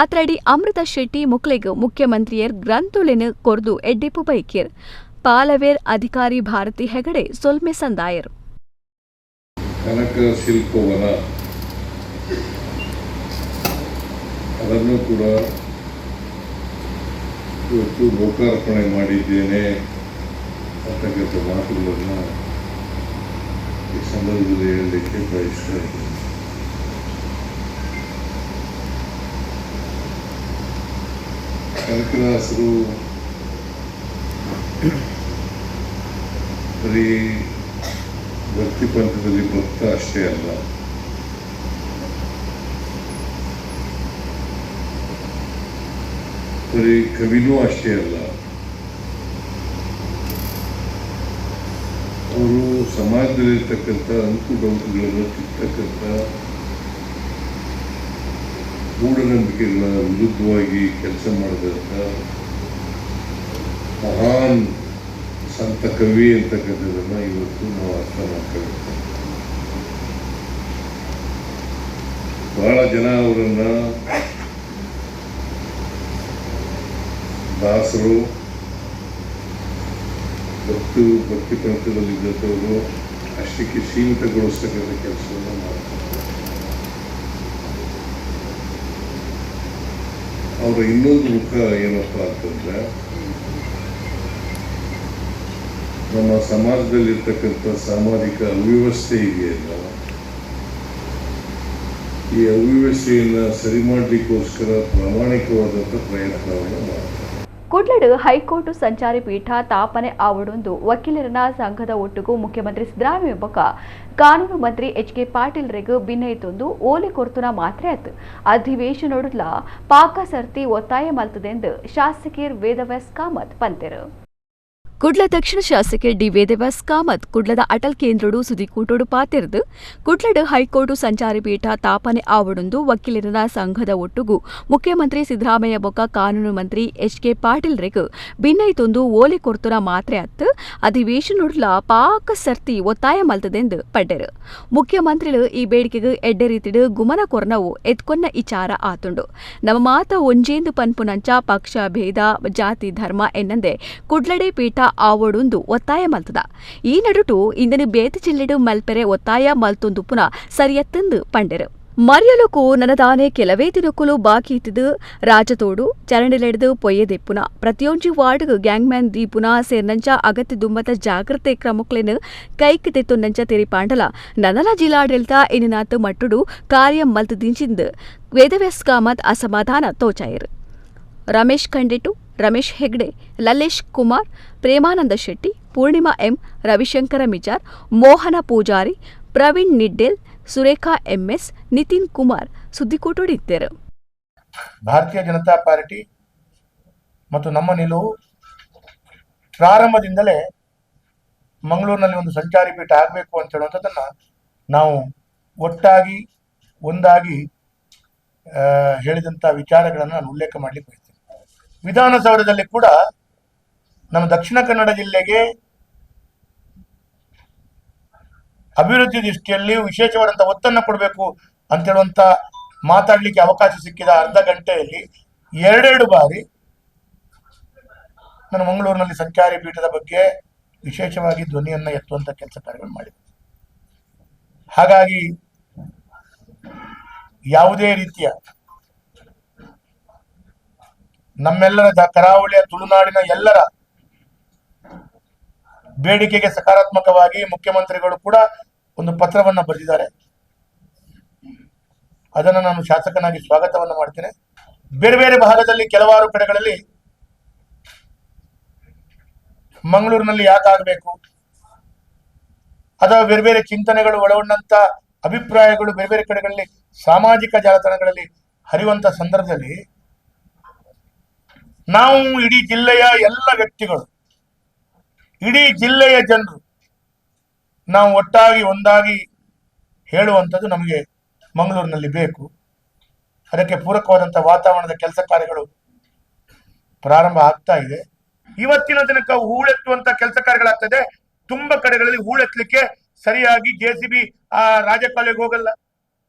Athradi Amrutha Shetty ಮುಕ್ಲೆಗ್ ಮುಖ್ಯಮಂತ್ರಿಯರ್ ಗ್ರಂಥೊಲೆನ್ ಕೊರ್ದು ಎಡ್ಡೆಪ್ಪು ಬೈಕೇರ್. ಪಾಲವೇರ್ ಅಧಿಕಾರಿ ಭಾರತಿ ಹೆಗಡೆ ಸೊಲ್ಮೆ ಸಂದಾಯರ್. ಕನಕ ಶಿಲ್ಪವನ ಅದನ್ನು ಕೂಡ ಇವತ್ತು ಲೋಕಾರ್ಪಣೆ ಮಾಡಿದ್ದೇನೆ ಅಂತಕ್ಕಂಥ ಮಾತುಗಳನ್ನು ಈ ಸಂದರ್ಭದಲ್ಲಿ ಹೇಳಲಿಕ್ಕೆ ಬಯಸ್ತಾ ಇದ್ದೇನೆ. ಕನಕದಾಸರು ಬರೀ ಭಕ್ತಿ ಪಂಥದಲ್ಲಿ ಭಕ್ತ ಅಷ್ಟೇ ಅಲ್ಲ, ಬರೀ ಕವಿನೂ ಅಷ್ಟೇ ಅಲ್ಲ, ಅವರು ಸಮಾಜದಲ್ಲಿರ್ತಕ್ಕಂಥ ಅಂಕು ಡೊಂಕುಗಳನ್ನು ತಿರ್ತಕ್ಕಂಥ ಮೂಢನಂಬಿಕೆಗಳ ವಿರುದ್ಧವಾಗಿ ಕೆಲಸ ಮಾಡಿದಂಥ ಮಹಾನ್ ಸಂತ ಕವಿ ಅಂತಕ್ಕಂಥದ್ದನ್ನು ಇವತ್ತು ನಾವು ಅರ್ಥ ಮಾಡ್ಕೊಳ್ತೇವೆ. ಬಹಳ ಜನ ಅವರನ್ನು ದಾಸರು, ಭಕ್ತಿ ಪಂಥದಲ್ಲಿದ್ದಂಥವರು ಅಷ್ಟಕ್ಕೆ ಸೀಮಿತಗೊಳಿಸ್ತಕ್ಕಂಥ ಕೆಲಸವನ್ನು ಮಾಡ್ತಾರೆ. ಅವರ ಇನ್ನೊಂದು ಮುಖ ಏನಪ್ಪ ಅಂತಂದ್ರೆ, ನಮ್ಮ ಸಮಾಜದಲ್ಲಿರ್ತಕ್ಕಂಥ ಸಾಮಾಜಿಕ ಅವ್ಯವಸ್ಥೆ ಇದೆಯಲ್ಲ, ಈ ಅವ್ಯವಸ್ಥೆಯನ್ನು ಸರಿ ಮಾಡಲಿಕ್ಕೋಸ್ಕರ ಪ್ರಾಮಾಣಿಕವಾದಂಥ ಪ್ರಯತ್ನವನ್ನು ಮಾಡ್ತಾರೆ. ಕುಡ್ಲಡು ಹೈಕೋರ್ಟ್ ಸಂಚಾರಿ ಪೀಠ ತಾಪನೆ ಆವಡೊಂದು ವಕೀಲರನ ಸಂಘದ ಒಟ್ಟುಗೂ ಮುಖ್ಯಮಂತ್ರಿ ಸಿದ್ದರಾಮಯ್ಯ ಬೊಕ್ಕ ಕಾನೂನು ಮಂತ್ರಿ ಎಚ್ ಕೆ ಪಾಟೀಲ್ರಿಗೂ ಭಿನ್ನಯಿತೊಂದು ಓಲೆ ಕೊರ್ತುನ ಮಾತ್ರೆ ಆತು ಅಧಿವೇಶನೊಡಲ ಪಾಕ ಸರ್ತಿ ಒತ್ತಾಯ ಮಲ್ತದೆಂದು ಶಾಸಕಿಯರ್ ವೇದವ್ಯಾಸ್ ಕಾಮತ್ ಪಂತೆರು. ಕುಡ್ಲ ದಕ್ಷಿಣ ಶಾಸಕಿ ಡಿ ವೇದವ್ಯಾಸ್ ಕಾಮತ್ ಕುಡ್ಲದ ಅಟಲ್ ಕೇಂದ್ರಡು ಸುದ್ದಿಕೂಟೋಡು ಪಾತಿರ್ದು ಕುಡ್ಲಡು ಹೈಕೋರ್ಟ್ ಸಂಚಾರಿ ಪೀಠ ತಾಪನೆ ಆವಡೊಂದು ವಕೀಲರ ಸಂಘದ ಒಟ್ಟುಗೂ ಮುಖ್ಯಮಂತ್ರಿ ಸಿದ್ದರಾಮಯ್ಯ ಬೊಕ್ಕ ಕಾನೂನು ಮಂತ್ರಿ ಎಚ್ ಕೆ ಪಾಟೀಲ್ರಿಗೂ ಭಿನ್ನಯಿತೊಂದು ಓಲೆ ಕೊರ್ತುನ ಮಾತ್ರೆ ಅತ್ತು ಅಧಿವೇಶನೊಡ್ಲ ಪಾಕ ಸರ್ತಿ ಒತ್ತಾಯ ಮಲ್ತದೆಂದು ಪಡ್ಡೆರು. ಮುಖ್ಯಮಂತ್ರಿಲು ಈ ಬೇಡಿಕೆಗೆ ಎಡ್ಡೆ ರೀತಿಡು ಗುಮನ ಕೊರ್ನವು ಎತ್ಕೊನ್ನ ಇಚಾರ ಆತುಂಡು. ನಮ್ಮ ಮಾತ ಒಂಜೇಂದು ಪನ್ಪುನಂಚ ಪಕ್ಷ ಭೇದ ಜಾತಿ ಧರ್ಮ ಎನ್ನಂದೆ ಕುಡ್ಲಡೆ ಪೀಠ ಆವಡೊಂದು ಒತ್ತಾಯ ಮಲ್ತದ. ಈ ನಡುಟು ಇಂದನು ಬೇತ ಜಿಲ್ಲೆಡು ಮಲ್ಪೆರೆ ಒತ್ತಾಯ ಮಲ್ತೊಂದು ಪುನಃ ಸರಿಯತ್ತಂದು ಪಂಡೆರು. ಮರಿಯಲಕ್ಕೂ ನನದಾನೆ ಕೆಲವೇ ದಿನಕ್ಕೂ ಬಾಕಿ ಇತ್ತಿದ್ದು ರಾಜತೋಡು ಚರಂಡಿಲೆಡ್ದು ಪೊಯ್ಯದೆಪ್ಪುನ ಪ್ರತಿಯೊಂಜಿ ವಾರ್ಡ್ಗ್ ಗ್ಯಾಂಗ್ಮ್ಯಾನ್ ದೀಪುನ ಸೇರ್ನಂಚ ಅಗತ್ಯ ದುಮ್ಮತ ಜಾಗ್ರತೆ ಕ್ರಮಕ್ಲೆನ್ ಕೈಕ್ ತೆತ್ತೊಂದಂಚ ತೆರಿಪಾಂಡಲ ನನಲ ಜಿಲ್ಲಾಡಳಿತ ಇನ್ನಾತು ಮಟ್ಟುಡು ಕಾರ್ಯ ಮಲ್ತದಿಂಚಿಂದು ವೇದವ್ಯಾಸ್ ಕಾಮತ್ ಅಸಮಾಧಾನ ತೋಚಾಯರು. ರಮೇಶ್ ಖಂಡಿಟು, ರಮೇಶ್ ಹೆಗ್ಡೆ, ಲಲ್ಲೇಶ್ ಕುಮಾರ್, ಪ್ರೇಮಾನಂದ ಶೆಟ್ಟಿ, ಪೂರ್ಣಿಮಾ ಎಂ, ರವಿಶಂಕರ ಮಿಜಾರ್, ಮೋಹನ ಪೂಜಾರಿ, ಪ್ರವೀಣ್ ನಿಡ್ಡೇಲ್, ಸುರೇಖಾ ಎಂಎಸ್, ನಿತಿನ್ ಕುಮಾರ್ ಸುದ್ದಿಕೂಟೋಡಿದ್ದರು. ಭಾರತೀಯ ಜನತಾ ಪಾರ್ಟಿ ಮತ್ತು ನಮ್ಮ ನಿಲುವು ಪ್ರಾರಂಭದಿಂದಲೇ ಮಂಗಳೂರಿನಲ್ಲಿ ಒಂದು ಸಂಚಾರಿ ಪೀಠ ಆಗಬೇಕು ಅಂತ ಹೇಳುವಂಥದ್ದನ್ನು ನಾವು ಒಟ್ಟಾಗಿ ಒಂದಾಗಿ ಹೇಳಿದಂಥ ವಿಚಾರಗಳನ್ನು ನಾನು ಉಲ್ಲೇಖ ಮಾಡಲಿಕ್ಕೆ ಬಯಸ್ತೇನೆ. ವಿಧಾನಸೌಧದಲ್ಲಿ ಕೂಡ ನಮ್ಮ ದಕ್ಷಿಣ ಕನ್ನಡ ಜಿಲ್ಲೆಗೆ ಅಭಿವೃದ್ಧಿ ದೃಷ್ಟಿಯಲ್ಲಿ ವಿಶೇಷವಾದಂಥ ಒತ್ತನ್ನು ಕೊಡಬೇಕು ಅಂತ ಹೇಳುವಂಥ ಮಾತಾಡಲಿಕ್ಕೆ ಅವಕಾಶ ಸಿಕ್ಕಿದ ಅರ್ಧ ಗಂಟೆಯಲ್ಲಿ ಎರಡೆರಡು ಬಾರಿ ನಾನು ಮಂಗಳೂರಿನಲ್ಲಿ ಸಂಚಾರಿ ಪೀಠದ ಬಗ್ಗೆ ವಿಶೇಷವಾಗಿ ಧ್ವನಿಯನ್ನು ಎತ್ತುವಂಥ ಕೆಲಸ ಕಾರ್ಯಗಳು ಮಾಡಿದೆ. ಹಾಗಾಗಿ ಯಾವುದೇ ರೀತಿಯ ನಮ್ಮೆಲ್ಲರ ಕರಾವಳಿಯ ತುಳುನಾಡಿನ ಎಲ್ಲರ ಬೇಡಿಕೆಗೆ ಸಕಾರಾತ್ಮಕವಾಗಿ ಮುಖ್ಯಮಂತ್ರಿಗಳು ಕೂಡ ಒಂದು ಪತ್ರವನ್ನು ಬರೆದಿದ್ದಾರೆ. ಅದನ್ನು ನಾನು ಶಾಸಕನಾಗಿ ಸ್ವಾಗತವನ್ನು ಮಾಡ್ತೇನೆ. ಬೇರೆ ಬೇರೆ ಭಾಗದಲ್ಲಿ ಕೆಲವಾರು ಕಡೆಗಳಲ್ಲಿ ಮಂಗಳೂರಿನಲ್ಲಿ ಯಾಕಾಗಬೇಕು ಅಥವಾ ಬೇರೆ ಬೇರೆ ಚಿಂತನೆಗಳು ಒಳಗೊಂಡಂತ ಅಭಿಪ್ರಾಯಗಳು ಬೇರೆ ಬೇರೆ ಕಡೆಗಳಲ್ಲಿ ಸಾಮಾಜಿಕ ಜಾಲತಾಣಗಳಲ್ಲಿ ಹರಿಯುವಂತ ಸಂದರ್ಭದಲ್ಲಿ ನಾವು ಇಡೀ ಜಿಲ್ಲೆಯ ಎಲ್ಲ ವ್ಯಕ್ತಿಗಳು, ಇಡೀ ಜಿಲ್ಲೆಯ ಜನರು ನಾವು ಒಟ್ಟಾಗಿ ಒಂದಾಗಿ ಹೇಳುವಂಥದ್ದು ನಮಗೆ ಮಂಗಳೂರಿನಲ್ಲಿ ಬೇಕು. ಅದಕ್ಕೆ ಪೂರಕವಾದಂಥ ವಾತಾವರಣದ ಕೆಲಸ ಕಾರ್ಯಗಳು ಪ್ರಾರಂಭ ಆಗ್ತಾ ಇದೆ. ಇವತ್ತಿನ ದಿನಕ್ಕೆ ಹೂಳೆತ್ತುವಂತ ಕೆಲಸ ಕಾರ್ಯಗಳಾಗ್ತದೆ. ತುಂಬಾ ಕಡೆಗಳಲ್ಲಿ ಹೂಳೆತ್ತಲಿಕ್ಕೆ ಸರಿಯಾಗಿ JCB ಆ ರಾಜಕಾಲುವೆಗೆ ಹೋಗಲ್ಲ.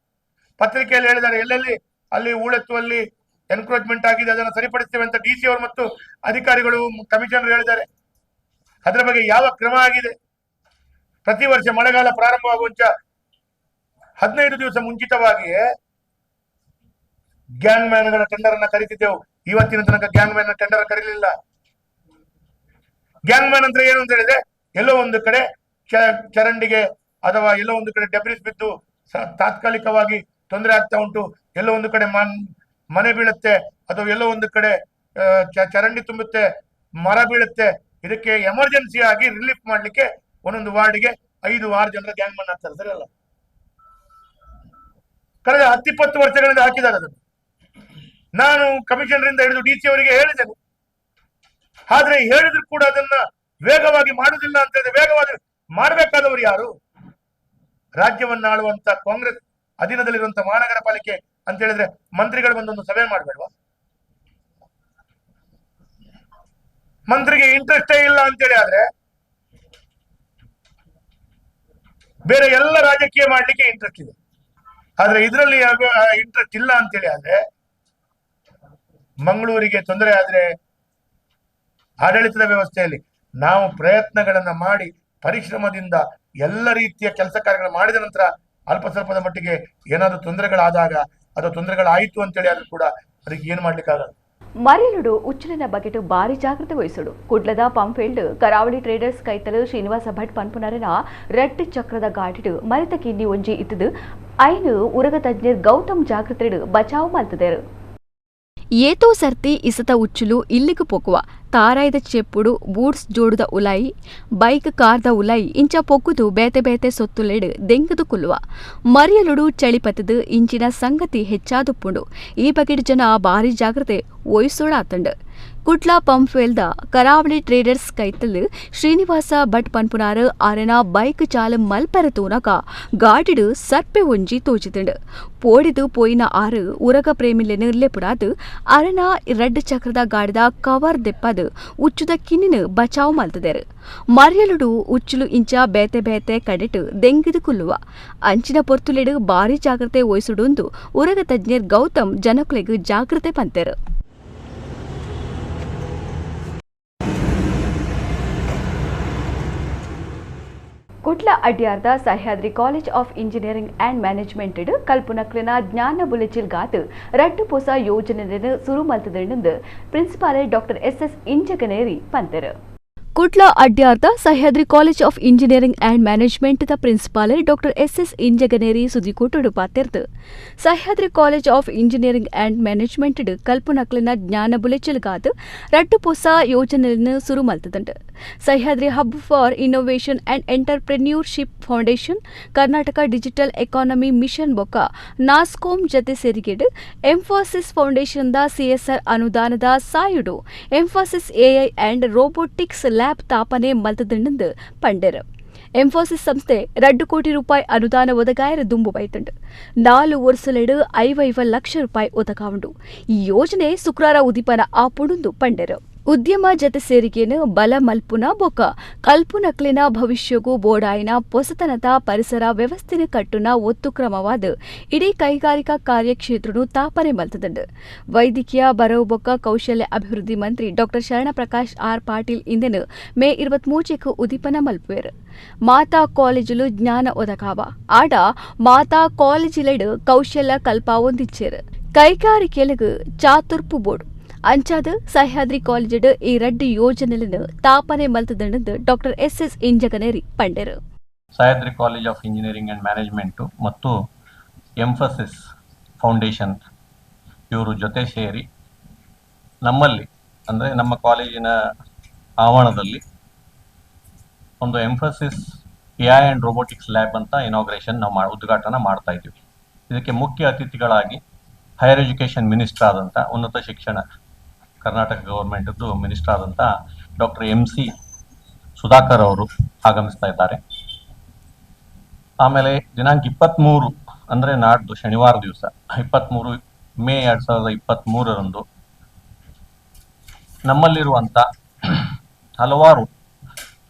ಪತ್ರಿಕೆಯಲ್ಲಿ ಹೇಳಿದ್ದಾರೆ, ಎಲ್ಲೆಲ್ಲಿ ಅಲ್ಲಿ ಹೂಳೆತ್ತುವಲ್ಲಿ ಎನ್ಕ್ರೋಚ್ಮೆಂಟ್ ಆಗಿದೆ, ಅದನ್ನು ಸರಿಪಡಿಸ್ತೇವೆ ಅಂತ DC ಅವರು ಮತ್ತು ಅಧಿಕಾರಿಗಳು, ಕಮಿಷನರ್ ಹೇಳಿದ್ದಾರೆ. ಅದರ ಬಗ್ಗೆ ಯಾವ ಕ್ರಮ ಆಗಿದೆ? ಪ್ರತಿ ವರ್ಷ ಮಳೆಗಾಲ ಪ್ರಾರಂಭವಾಗುವ 15 ದಿವಸ ಮುಂಚಿತವಾಗಿಯೇ ಗ್ಯಾಂಗ್ ಮ್ಯಾನ್ಗಳ ಟೆಂಡರ್ ಅನ್ನ ಕರೀತಿದ್ದೆವು. ಇವತ್ತಿನ ತನಕ gang man tender ಕರೀಲಿಲ್ಲ. Gang man ಅಂದ್ರೆ ಏನು ಅಂತ ಹೇಳಿದ್ರೆ, ಎಲ್ಲೋ ಒಂದು ಕಡೆ ಚರಂಡಿಗೆ ಅಥವಾ ಎಲ್ಲೋ ಒಂದು ಕಡೆ ಡೆಬ್ರಿಸ್ ಬಿದ್ದು ತಾತ್ಕಾಲಿಕವಾಗಿ ತೊಂದರೆ ಆಗ್ತಾ ಉಂಟು, ಎಲ್ಲೋ ಒಂದು ಕಡೆ ಮನೆ ಬೀಳುತ್ತೆ, ಅಥವಾ ಎಲ್ಲೋ ಒಂದು ಕಡೆ ಚರಂಡಿ ತುಂಬುತ್ತೆ, ಮರ ಬೀಳುತ್ತೆ, ಇದಕ್ಕೆ ಎಮರ್ಜೆನ್ಸಿ ಆಗಿ ರಿಲೀಫ್ ಮಾಡ್ಲಿಕ್ಕೆ ಒಂದೊಂದು ವಾರ್ಡ್ಗೆ 5-6 ಜನರ ಗ್ಯಾಂಗ್ ಮನ್ ಹಾಕ್ತಾರೆ. ಸರಿ ಅಲ್ಲ? ಕಳೆದ 10-20 ವರ್ಷಗಳಿಂದ ಹಾಕಿದ್ದಾರೆ ಅದನ್ನು. ನಾನು ಕಮಿಷನರ್ ಇಂದ ಹಿಡಿದು ಡಿ ಸಿ ಅವರಿಗೆ ಹೇಳಿದ್ದೇನೆ. ಆದ್ರೆ ಹೇಳಿದ್ರು ಕೂಡ ಅದನ್ನ ವೇಗವಾಗಿ ಮಾಡುವುದಿಲ್ಲ ಅಂತ ಹೇಳಿದ್ರೆ ವೇಗವಾಗಿ ಮಾಡಬೇಕಾದವರು ಯಾರು? ರಾಜ್ಯವನ್ನ ಆಳುವಂತ ಕಾಂಗ್ರೆಸ್ ಅಧೀನದಲ್ಲಿರುವಂತ ಮಹಾನಗರ ಪಾಲಿಕೆ ಅಂತ ಹೇಳಿದ್ರೆ ಮಂತ್ರಿಗಳು ಬಂದೊಂದು ಸಭೆ ಮಾಡಬೇಡವಾ? ಮಂತ್ರಿಗೆ ಇಂಟ್ರೆಸ್ಟೇ ಇಲ್ಲ ಅಂತೇಳಿ ಆದ್ರೆ ಬೇರೆ ಎಲ್ಲ ರಾಜಕೀಯ ಮಾಡ್ಲಿಕ್ಕೆ ಇಂಟ್ರೆಸ್ಟ್ ಇದೆ, ಆದ್ರೆ ಇದರಲ್ಲಿ ಇಂಟ್ರೆಸ್ಟ್ ಇಲ್ಲ ಅಂತೇಳಿ ಆದ್ರೆ ಮಂಗಳೂರಿಗೆ ತೊಂದರೆ ಆದ್ರೆ ಆಡಳಿತದ ವ್ಯವಸ್ಥೆಯಲ್ಲಿ ನಾವು ಪ್ರಯತ್ನಗಳನ್ನ ಮಾಡಿ ಪರಿಶ್ರಮದಿಂದ ಎಲ್ಲ ರೀತಿಯ ಕೆಲಸ ಕಾರ್ಯಗಳು ಮಾಡಿದ ನಂತರ ಅಲ್ಪ ಸ್ವಲ್ಪದ ಮಟ್ಟಿಗೆ ಏನಾದರೂ ತೊಂದರೆಗಳಾದಾಗ ಅಥವಾ ತೊಂದರೆಗಳಾಯಿತು ಅಂತೇಳಿ ಆದ್ರೂ ಕೂಡ ಅದಕ್ಕೆ ಏನು ಮಾಡ್ಲಿಕ್ಕಾಗಲ್ಲ. ಮರಿಲುಡು ಉಚ್ಚಲಿನ ಬಗೆಟು ಭಾರಿ ಜಾಗೃತೆ ವಹಿಸುಡು. ಕುಡ್ಲದ ಪಂಪ್ಫೀಲ್ಡ್ ಕರಾವಳಿ ಟ್ರೇಡರ್ಸ್ ಕೈತಲು ಶ್ರೀನಿವಾಸ ಭಟ್ ಪನ್ಪುನರನ ರೆಡ್ ಚಕ್ರದ ಗಾಡಿಡು ಮರಿತ ಕಿನ್ನಿ ಒಂಜಿ ಇತ್ತದು ಐನು ಉರಗ ತಜ್ಞರ್ ಗೌತಮ್ ಜಾಗೃತೆಡು ಬಚಾವ್ ಮಲ್ತದೇರು. ಏತೋ ಸರ್ತಿ ಇಸತ ಉಚ್ಚುಲು ಇಲ್ಲಿಗೂ ಪೊಕ್ಕುವ ತಾರಾಯ್ದ ಚೆಪ್ಪುಡು ಬೂಟ್ಸ್ ಜೋಡುದ ಉಲಾಯಿ ಬೈಕ್ ಕಾರ್ದ ಉಲಾಯಿ ಇಂಚ ಪೊಕ್ಕುದು ಬೇತೆ ಬೇತೆ ಸೊತ್ತುಲೆಡು ದೆಂಗದು ಕುಲ್ಲುವ ಮರಿಯಲುಡು ಚಳಿಪತದು ಇಂಚಿನ ಸಂಗತಿ ಹೆಚ್ಚಾದುಪ್ಪುಂಡು. ಈ ಬಗೆಟ್ ಜನ ಭಾರಿ ಜಾಗ್ರತೆ ವಹಿಸೋಡಾತಂಡು. ಕುಟ್ಲಾ ಪಂಪ್ವೆಲ್ದ ಕರಾವಳಿ ಟ್ರೇಡರ್ಸ್ ಕೈತಲ್ ಶ್ರೀನಿವಾಸ ಭಟ್ ಪನ್ಪುನಾರು ಆರೆನ ಬೈಕ್ ಚಾಲು ಮಲ್ಪೆರ ತೂನಕ ಗಾಡಿಡು ಸರ್ಪೆ ಒಂಜಿ ತೋಜಿತಂಡು. ಪೋಡಿದು ಪೋಯಿನ ಆರು ಉರಗ ಪ್ರೇಮಿಲೆನು ಲೆಪುಡಾದು ಅರನ ರೆಡ್ ಚಕ್ರದ ಗಾಡಿದ ಕವರ್ ದೆಪ್ಪದು ಉಚ್ಚುದ ಕಿನ್ನಿನ ಬಚಾವ್ ಮಲ್ತದೇರು. ಮರ್ಯಲುಡು ಉಚ್ಚುಲು ಇಂಚ ಬೇತೆ ಬೇತೆ ಕಡೆಟು ದೆಂಗಿದು ಕುಲ್ಲುವ ಅಂಚಿನ ಪೊರ್ತುಲೆಡು ಭಾರಿ ಜಾಗ್ರತೆ ವಹಿಸುಡುಂದು ಉರಗ ತಜ್ಞರ್ ಗೌತಮ್ ಜನಕುಲೆಗು ಜಾಗ್ರತೆ ಪಂತೇರು. Kutta ಅಡ್ಯಾರ್ದ Sahyadri college of engineering and management ಕಲ್ಪುನಕ್ಲಿನ ಜ್ಞಾನ ಬುಲೆಚಿಲ್ಗಾತ್ ರಡ್ಡು ಪೊಸ ಯೋಜನೆಯನ್ನು ಸುರು ಮಲ್ತದೆಂದು principal doctor S S Injaganeri ಪಂತರು. Kutta ಅಡ್ಯಾರ್ದ Sahyadri college of engineering and management the principal doctor S S Injaganeri ಸುದ್ದಿಕೋಟುಡು ಪಾತೆರ್ದು. Sahyadri college of engineering and management ಕಲ್ಪುನಕ್ಲಿನ ಜ್ಞಾನ ಬುಲೆಚಿಲ್ಗಾತ್ ರಡ್ಡು ಪೊಸ ಯೋಜನೆಯನ್ನು ಸುರು ಮಲ್ತದಂಡು. Sahyadri hub for innovation and entrepreneurship foundation, Karnataka digital economy mission ಬೊಕ್ಕ ನಾಸ್ಕೋಮ್ ಜತೆ ಸೇರಿಗೆಡು ಎಂಫಾಸಿಸ್ ಫೌಂಡೇಶನ್ದ CSR ಅನುದಾನದ ಸಾಯುಡು Mphasis AI and robotics lab ತಾಪನೆ ಮಲ್ತದಂಡು ಪಂಡೆರು. ಎಂಫಾಸಿಸ್ ಸಂಸ್ಥೆ 2 ಕೋಟಿ ರೂಪಾಯಿ ಅನುದಾನ ಒದಗಾಯರ ದುಂಬು ಬೈತುಂಡು. 4 ವರ್ಷಲೆಡು 55 ಲಕ್ಷ ರೂಪಾಯಿ ಒದಗಾವುಂಡು. ಈ ಯೋಜನೆ ಶುಕ್ರವಾರ ಉದಿಪನ ಆಪುಂಡು ಪಂಡೆರು. ಉದ್ಯಮ ಜತೆ ಸೇರಿಗೆನು ಬಲ ಮಲ್ಪುನ ಬೊಕ ಕಲ್ಪುನಕ್ಲಿನ ಭವಿಷ್ಯಗೂ ಬೋಡಾಯಿನ ಪೊಸತನದ ಪರಿಸರ ವ್ಯವಸ್ಥೆನ ಕಟ್ಟುನ ಒತ್ತು ಕ್ರಮವಾದ ಇಡೀ ಕೈಗಾರಿಕಾ ಕಾರ್ಯಕ್ಷೇತ್ರನು ತಾಪನೆ ಮಲ್ತದಂಡು. ವೈದ್ಯಕೀಯ ಬರವು ಬೊಕ್ಕ ಕೌಶಲ್ಯ ಅಭಿವೃದ್ಧಿ ಮಂತ್ರಿ ಡಾಕ್ಟರ್ ಶರಣಪ್ರಕಾಶ್ ಆರ್ ಪಾಟೀಲ್ ಇಂದೆನು ಮೇ 23ಕ್ಕೆ ಉದಿಪನ ಮಲ್ಪುವೆರು. ಮಾತಾ ಕಾಲೇಜುಲು ಜ್ಞಾನ ಒದಗಾವ ಆಡ ಮಾತಾ ಕಾಲೇಜಿಲೆಡು ಕೌಶಲ್ಯ ಕಲ್ಪಾವೊಂದಿಚ್ಚೇರು. ಕೈಗಾರಿಕೆಲಗು ಚಾತುರ್ಪು ಬೋರ್ಡ್ ಅಂಚಾದ ಸಹ್ಯಾದ್ರಿ ಕಾಲೇಜಿಡ್ ಈ ರಡ್ಡು ಯೋಜನೆಯನ್ನು ತಾಪನೆ ಮಲ್ತದಂಡು doctor S S Injaganeri ಪಂಡೆರು. Sahyadri college of engineering and management ಮತ್ತು ಎಂಫಸಿಸ್ ಫೌಂಡೇಶನ್ ಇವರು ಜೊತೆ ಸೇರಿ ನಮ್ಮಲ್ಲಿ ಅಂದರೆ ನಮ್ಮ ಕಾಲೇಜಿನ ಆವರಣದಲ್ಲಿ ಒಂದು Mphasis AI and robotics lab ಅಂತ ಇನಾಗ್ರೇಷನ್ ನಾವು ಉದ್ಘಾಟನೆ ಮಾಡ್ತಾ ಇದ್ದೀವಿ. ಇದಕ್ಕೆ ಮುಖ್ಯ ಅತಿಥಿಗಳಾಗಿ higher education minister ಆದಂಥ ಉನ್ನತ ಶಿಕ್ಷಣ ಕರ್ನಾಟಕ ಗೌರ್ಮೆಂಟದ್ದು ಮಿನಿಸ್ಟರ್ ಆದಂಥ doctor M C Sudhakar ಅವರು ಆಗಮಿಸ್ತಾ ಇದ್ದಾರೆ. ಆಮೇಲೆ ದಿನಾಂಕ 23 ಅಂದರೆ ನಾಡ್ದು ಶನಿವಾರ ದಿವಸ 23 ಮೇ 2023ರಂದು ನಮ್ಮಲ್ಲಿರುವಂಥ ಹಲವಾರು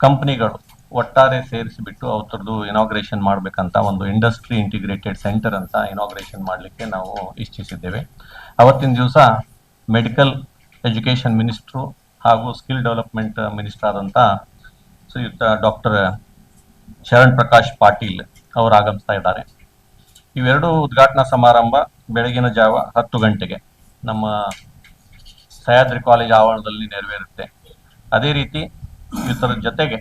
ಕಂಪ್ನಿಗಳು ಒಟ್ಟಾರೆ ಸೇರಿಸಿಬಿಟ್ಟು ಅವ್ರದ್ದು ಇನಾಗ್ರೇಷನ್ ಮಾಡಬೇಕಂತ ಒಂದು industry integrated centre ಅಂತ ಇನಾಗ್ರೇಷನ್ ಮಾಡಲಿಕ್ಕೆ ನಾವು ಇಚ್ಛಿಸಿದ್ದೇವೆ. ಅವತ್ತಿನ ದಿವಸ medical education minister ಹಾಗೂ skill development minister ಆದಂಥ ಶ್ರೀಯುತ ಡಾಕ್ಟರ್ ಶರಣ್ ಪ್ರಕಾಶ್ ಪಾಟೀಲ್ ಅವರು ಆಗಮಿಸ್ತಾ ಇದ್ದಾರೆ. ಇವೆರಡು ಉದ್ಘಾಟನಾ ಸಮಾರಂಭ ಬೆಳಗಿನ ಜಾವ 10 ಗಂಟೆಗೆ ನಮ್ಮ ಸಹ್ಯಾದ್ರಿ ಕಾಲೇಜ್ ಆವರಣದಲ್ಲಿ ನೆರವೇರುತ್ತೆ. ಅದೇ ರೀತಿ ಇದರ ಜೊತೆಗೆ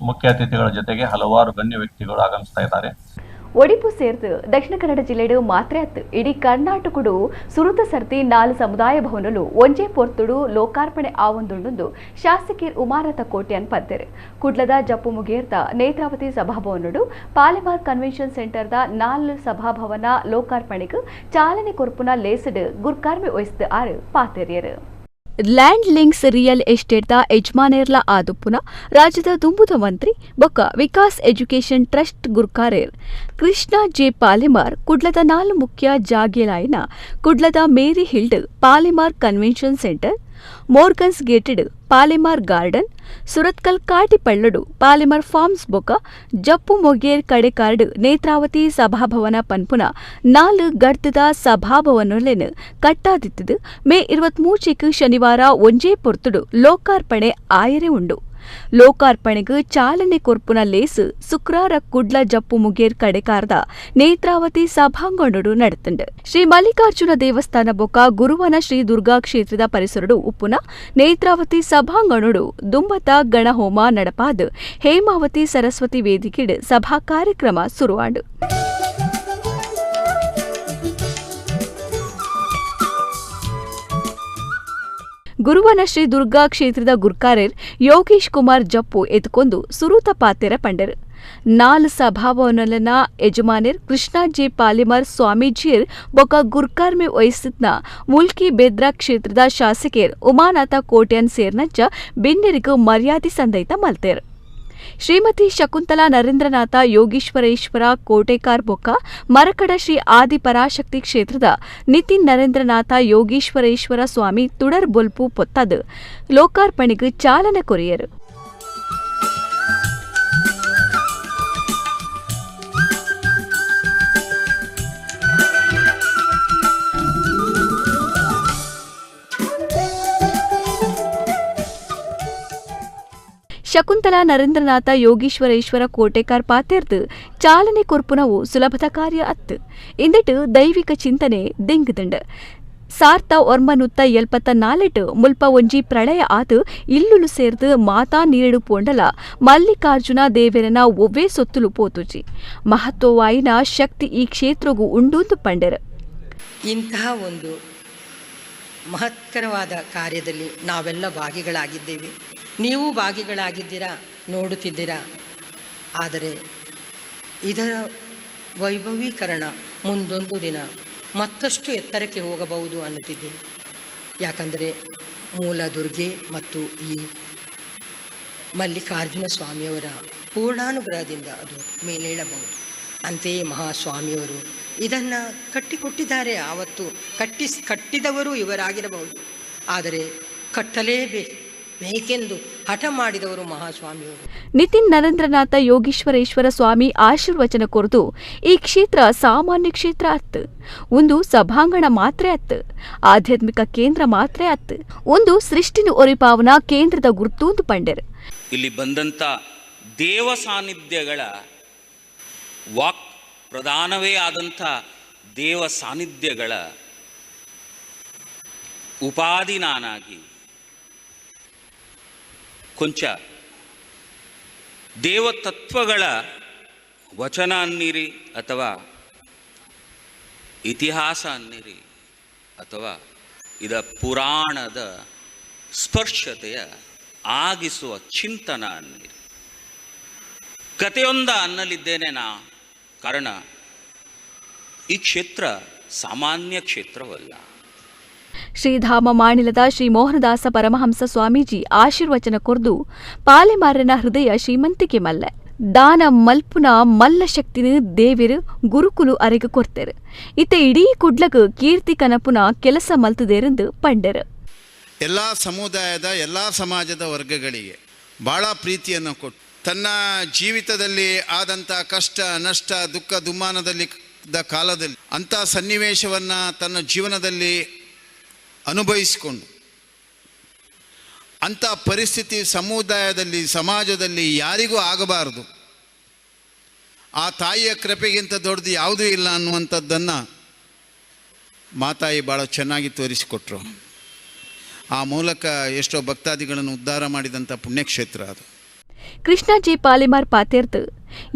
ಮುಖ್ಯ ಅತಿಥಿಗಳ ಜೊತೆಗೆ ಹಲವಾರು ಗಣ್ಯ ವ್ಯಕ್ತಿಗಳು ಆಗಮಿಸ್ತಾ ಇದ್ದಾರೆ. ಒಡಿಪು ಸೇರ್ದು ದಕ್ಷಿಣ ಕನ್ನಡ ಜಿಲ್ಲೆಡು ಮಾತ್ರ ಅತ್ತು ಇಡೀ ಕರ್ನಾಟಕಡು ಸುರುತ ಸರ್ತಿ 4 ಸಮುದಾಯ ಭವನಲು ಒಂಜೇ ಪೊರ್ತುಡು ಲೋಕಾರ್ಪಣೆ ಆವೊಂದುಂಡು ಶಾಸಕಿ ಉಮಾನಾಥ ಕೋಟ್ಯಾನ್ ಪಂತೆರು. ಕುಡ್ಲದ ಜಪ್ಪು ಮುಗೇರ್ದ ನೇತ್ರಾವತಿ ಸಭಾಭವನಡು ಪಾಲಿಮಾರ್ ಕನ್ವೆನ್ಷನ್ ಸೆಂಟರ್ದ 4 ಸಭಾಭವನ ಲೋಕಾರ್ಪಣೆಗೆ ಚಾಲನೆ ಕೊರ್ಪುನ ಲೇಸಡು ಗುರ್ಕಾರ್ಮೆ ವಹಿಸಿದ ಆರು ಪಾತೆರಿಯರು. ಲ್ಯಾಂಡ್ ಲಿಂಕ್ಸ್ ರಿಯಲ್ ಎಸ್ಟೇಟ್ದ ಯಜಮಾನೇರ್ಲ ಆದುಪ್ಪುನ ರಾಜ್ಯದ ದುಂಬುದ ಮಂತ್ರಿ ಬೊಕ್ಕ ವಿಕಾಸ್ ಎಜುಕೇಷನ್ ಟ್ರಸ್ಟ್ ಗುರ್ಕಾರೇರ್ ಕೃಷ್ಣ ಜೆ ಪಾಲಿಮಾರ್ ಕುಡ್ಲದ 4 ಮುಖ್ಯ ಜಾಗೇಲಾಯಿನ ಕುಡ್ಲದ ಮೇರಿ ಹಿಲ್ಡ್ Palimar convention centre, Morgan's gated Palimar garden, Surathkal ಕಾಟಿಪಳ್ಳಡು ಪಾಲಿಮಾರ್ forms ಬೊಕ್ಕ ಜಪ್ಪು ಮೊಗೇರ್ ಕಡೆಕಾರ್ಡ್ ನೇತ್ರಾವತಿ ಸಭಾಭವನ ಪನ್ಪುನ 4 ಗಡ್ತದ ಸಭಾಭವನಲೆನ್ ಕಟ್ಟಾದಿತ್ತದು ಮೇ 23 ಶನಿವಾರ ಒಂಜೇ ಪೊರ್ತುಡು ಲೋಕಾರ್ಪಣೆ ಆಯರೆ ಉಂಡು. ಲೋಕಾರ್ಪಣೆಗೆ ಚಾಲನೆ ಕೊರ್ಪುನ ಲೇಸು ಶುಕ್ರಾರ ಕುಡ್ಲ ಜಪ್ಪು ಮುಗೇರ್ ಕಡೆಕಾರ್ದ ನೇತ್ರಾವತಿ ಸಭಾಂಗಣಡು ನಡೆತುಂಡು. ಶ್ರೀ ಮಲ್ಲಿಕಾರ್ಜುನ ದೇವಸ್ಥಾನ ಬೊಕ್ಕ ಗುರುವನ ಶ್ರೀ ದುರ್ಗಾ ಕ್ಷೇತ್ರದ ಪರಿಸರಡು ಉಪ್ಪುನ ನೇತ್ರಾವತಿ ಸಭಾಂಗಣಡು ದುಂಬತ ಗಣಹೋಮ ನಡಪಾದ್ ಹೇಮಾವತಿ ಸರಸ್ವತಿ ವೇದಿಕೆಡ್ ಸಭಾ ಕಾರ್ಯಕ್ರಮ ಸುರುವಾಂಡು. ಗುರುವನ ಶ್ರೀ ದುರ್ಗಾ ಕ್ಷೇತ್ರದ ಗುರ್ಕಾರೇರ್ ಯೋಗೇಶ್ ಕುಮಾರ್ ಜಪ್ಪು ಎತ್ಕೊಂಡು ಸುರೂತ ಪಾತೆರ ಪಂಡರು. 4 ಸಭಾಭವನಲನ ಯಜಮಾನೇರ್ ಕೃಷ್ಣ ಜೆ ಪಾಲಿಮಾರ್ ಸ್ವಾಮೀಜಿಯರ್ ಬೊಕ್ಕ ಗುರ್ಕಾರ್ಮೆ ವಹಿಸಿದ್ನ ಮುಲ್ಕಿ ಬೆದ್ರ ಕ್ಷೇತ್ರದ ಶಾಸಕೇರ್ ಉಮಾನಾಥ ಕೋಟ್ಯಾನ್ ಸೇರ್ನಂಚ ಬಿನ್ನೆರಿಗೂ ಮರ್ಯಾದೆ ಸಂದೈತ ಮಲ್ತೇರ್. ಶ್ರೀಮತಿ ಶಕುಂತಲಾ ನರೇಂದ್ರನಾಥ ಯೋಗೀಶ್ವರೇಶ್ವರ ಕೋಟೆಕಾರ್ ಬೊಕ್ಕ ಮರಕಡ ಶ್ರೀ ಆದಿಪರಾಶಕ್ತಿ ಕ್ಷೇತ್ರದ ನಿತಿನ್ ನರೇಂದ್ರನಾಥ ಯೋಗೀಶ್ವರೇಶ್ವರ ಸ್ವಾಮಿ ತುಡರ್ ಬೊಲ್ಪು ಪೊತ್ತದು ಲೋಕಾರ್ಪಣೆಗೆ ಚಾಲನೆ ಕೊರಿಯರು. ಶಕುಂತಲಾ ನರೇಂದ್ರನಾಥ ಯೋಗೀಶ್ವರೇಶ್ವರ ಕೋಟೆಕಾರ್ ಪಾತೆರ್ದು ಚಾಲನೆ ಕೊರ್ಪುನವು ಸುಲಭದ ಕಾರ್ಯ ಅತ್ತು ಇಂದಿಟ್ಟು ದೈವಿಕ ಚಿಂತನೆ ದಿಂಗುದಂಡ. ಸಾರ್ಥ ಒರ್ಮನುತ್ತ 74 ಮುಲ್ಪ ಒಂಜಿ ಪ್ರಳಯ ಆತು ಇಲ್ಲುಲು ಸೇರ್ದು ಮಾತಾ ನೀರಡು ಪೋಂಡಲ ಮಲ್ಲಿಕಾರ್ಜುನ ದೇವೆರನ ಒವ್ವೇ ಸೊತ್ತುಲು ಪೋತುಜಿ ಮಹತ್ವವಾಯಿನ ಶಕ್ತಿ ಈ ಕ್ಷೇತ್ರಗೂ ಉಂಡೂಂದು ಪಂಡೆರು. ಇಂತಹ ಒಂದು ಮಹತ್ಕರವಾದ ಕಾರ್ಯದಲ್ಲಿ ನಾವೆಲ್ಲ ಭಾಗಿಗಳಾಗಿದ್ದೇವೆ. ನೀವು ಭಾಗಿಗಳಾಗಿದ್ದೀರಾ, ನೋಡುತ್ತಿದ್ದೀರಾ. ಆದರೆ ಇದರ ವೈಭವೀಕರಣ ಮುಂದೊಂದು ದಿನ ಮತ್ತಷ್ಟು ಎತ್ತರಕ್ಕೆ ಹೋಗಬಹುದು ಅನ್ನುತ್ತಿದ್ದೇನೆ. ಯಾಕಂದರೆ ಮೂಲ ದುರ್ಗೆ ಮತ್ತು ಈ ಮಲ್ಲಿಕಾರ್ಜುನ ಸ್ವಾಮಿಯವರ ಪೂರ್ಣಾನುಗ್ರಹದಿಂದ ಅದು ಮೇಲೇಳಬಹುದು. ಅಂತೆಯೇ ಮಹಾಸ್ವಾಮಿಯವರು ಇದನ್ನು ಕಟ್ಟಿಕೊಟ್ಟಿದ್ದಾರೆ. ಆವತ್ತು ಕಟ್ಟಿದವರು ಇವರಾಗಿರಬಹುದು, ಆದರೆ ಕಟ್ಟಲೇಬೇಕು ಬೇಕೆಂದು ಹಠ ಮಾಡಿದವರು ಮಹಾಸ್ವಾಮಿಯವರು. ನಿತಿನ್ ನರೇಂದ್ರನಾಥ ಯೋಗೀಶ್ವರೇಶ್ವರ ಸ್ವಾಮಿ ಆಶೀರ್ವಚನ ಕೊರದು ಈ ಕ್ಷೇತ್ರ ಸಾಮಾನ್ಯ ಕ್ಷೇತ್ರ ಅತ್ತು, ಒಂದು ಸಭಾಂಗಣ ಮಾತ್ರ ಅತ್ತು, ಆಧ್ಯಾತ್ಮಿಕ ಕೇಂದ್ರ ಮಾತ್ರ ಅತ್ತು, ಒಂದು ಸೃಷ್ಟಿನ ಒರಿಪಾವನ ಕೇಂದ್ರದ ಗುರ್ತೂಂದು ಪಂಡೆರು. ಇಲ್ಲಿ ಬಂದಂಥ ದೇವ ಸಾನ್ನಿಧ್ಯಗಳ ವಾಕ್ ಪ್ರಧಾನವೇ ಆದಂಥ ದೇವ ಸಾನ್ನಿಧ್ಯಗಳ ಉಪಾಧಿ ನಾನಾಗಿ ಕೊಂಚ ದೇವತತ್ವಗಳ ವಚನ ಅನ್ನಿರಿ ಅಥವಾ ಇತಿಹಾಸ ಅನ್ನಿರಿ ಅಥವಾ ಇದ ಪುರಾಣದ ಸ್ಪರ್ಶತೆಯ ಆಗಿಸುವ ಚಿಂತನ ಅನ್ನಿರಿ, ಕಥೆಯೊಂದ ಅನ್ನಲಿದ್ದೇನೆ ನಾ. ಕಾರಣ ಈ ಕ್ಷೇತ್ರ ಸಾಮಾನ್ಯ ಕ್ಷೇತ್ರವಲ್ಲ. ಶ್ರೀಧಾಮ ಮಾಣಿಲದ ಶ್ರೀ ಮೋಹನದಾಸ ಪರಮಹಂಸ ಸ್ವಾಮೀಜಿ ಆಶೀರ್ವಚನ ಕೊರ್ದು ಪಾಲೆಮಾರನ ಹೃದಯ ಶ್ರೀಮಂತಿಕೆ ಮಲ್ಲೆ ದಾನ ಮಲ್ಪುನ ಮಲ್ಲ ಶಕ್ತಿನ ದೇವಿರು ಗುರುಕುಲು ಅರೆಗೆ ಕೊರ್ತೆರು. ಇತ್ತ ಇಡೀ ಕುಡ್ಲಗ ಕೀರ್ತಿ ಕನಪುನ ಕೆಲಸ ಮಲ್ತದೇರೆಂದು ಪಂಡೆರು. ಎಲ್ಲ ಸಮುದಾಯದ ಎಲ್ಲ ಸಮಾಜದ ವರ್ಗಗಳಿಗೆ ಬಹಳ ಪ್ರೀತಿಯನ್ನು ಕೊಟ್ಟು ತನ್ನ ಜೀವಿತದಲ್ಲಿ ಆದಂಥ ಕಷ್ಟ ನಷ್ಟ ದುಃಖ ದುಮ್ಮಾನದಲ್ಲಿ ಕಾಲದಲ್ಲಿ ಅಂಥ ಸನ್ನಿವೇಶವನ್ನು ತನ್ನ ಜೀವನದಲ್ಲಿ ಅನುಭವಿಸಿಕೊಂಡು ಅಂಥ ಪರಿಸ್ಥಿತಿ ಸಮುದಾಯದಲ್ಲಿ ಸಮಾಜದಲ್ಲಿ ಯಾರಿಗೂ ಆಗಬಾರದು, ಆ ತಾಯಿಯ ಕೃಪೆಗಿಂತ ದೊಡ್ಡದು ಯಾವುದೂ ಇಲ್ಲ ಅನ್ನುವಂಥದ್ದನ್ನು ಮಾತಾಯಿ ಭಾಳ ಚೆನ್ನಾಗಿ ತೋರಿಸಿಕೊಟ್ರು. ಆ ಮೂಲಕ ಎಷ್ಟೋ ಭಕ್ತಾದಿಗಳನ್ನು ಉದ್ಧಾರ ಮಾಡಿದಂಥ ಪುಣ್ಯಕ್ಷೇತ್ರ ಅದು. ಕೃಷ್ಣಾಜಿ ಪಾಲೆಮಾರ್ ಪಾತೇರ್ದು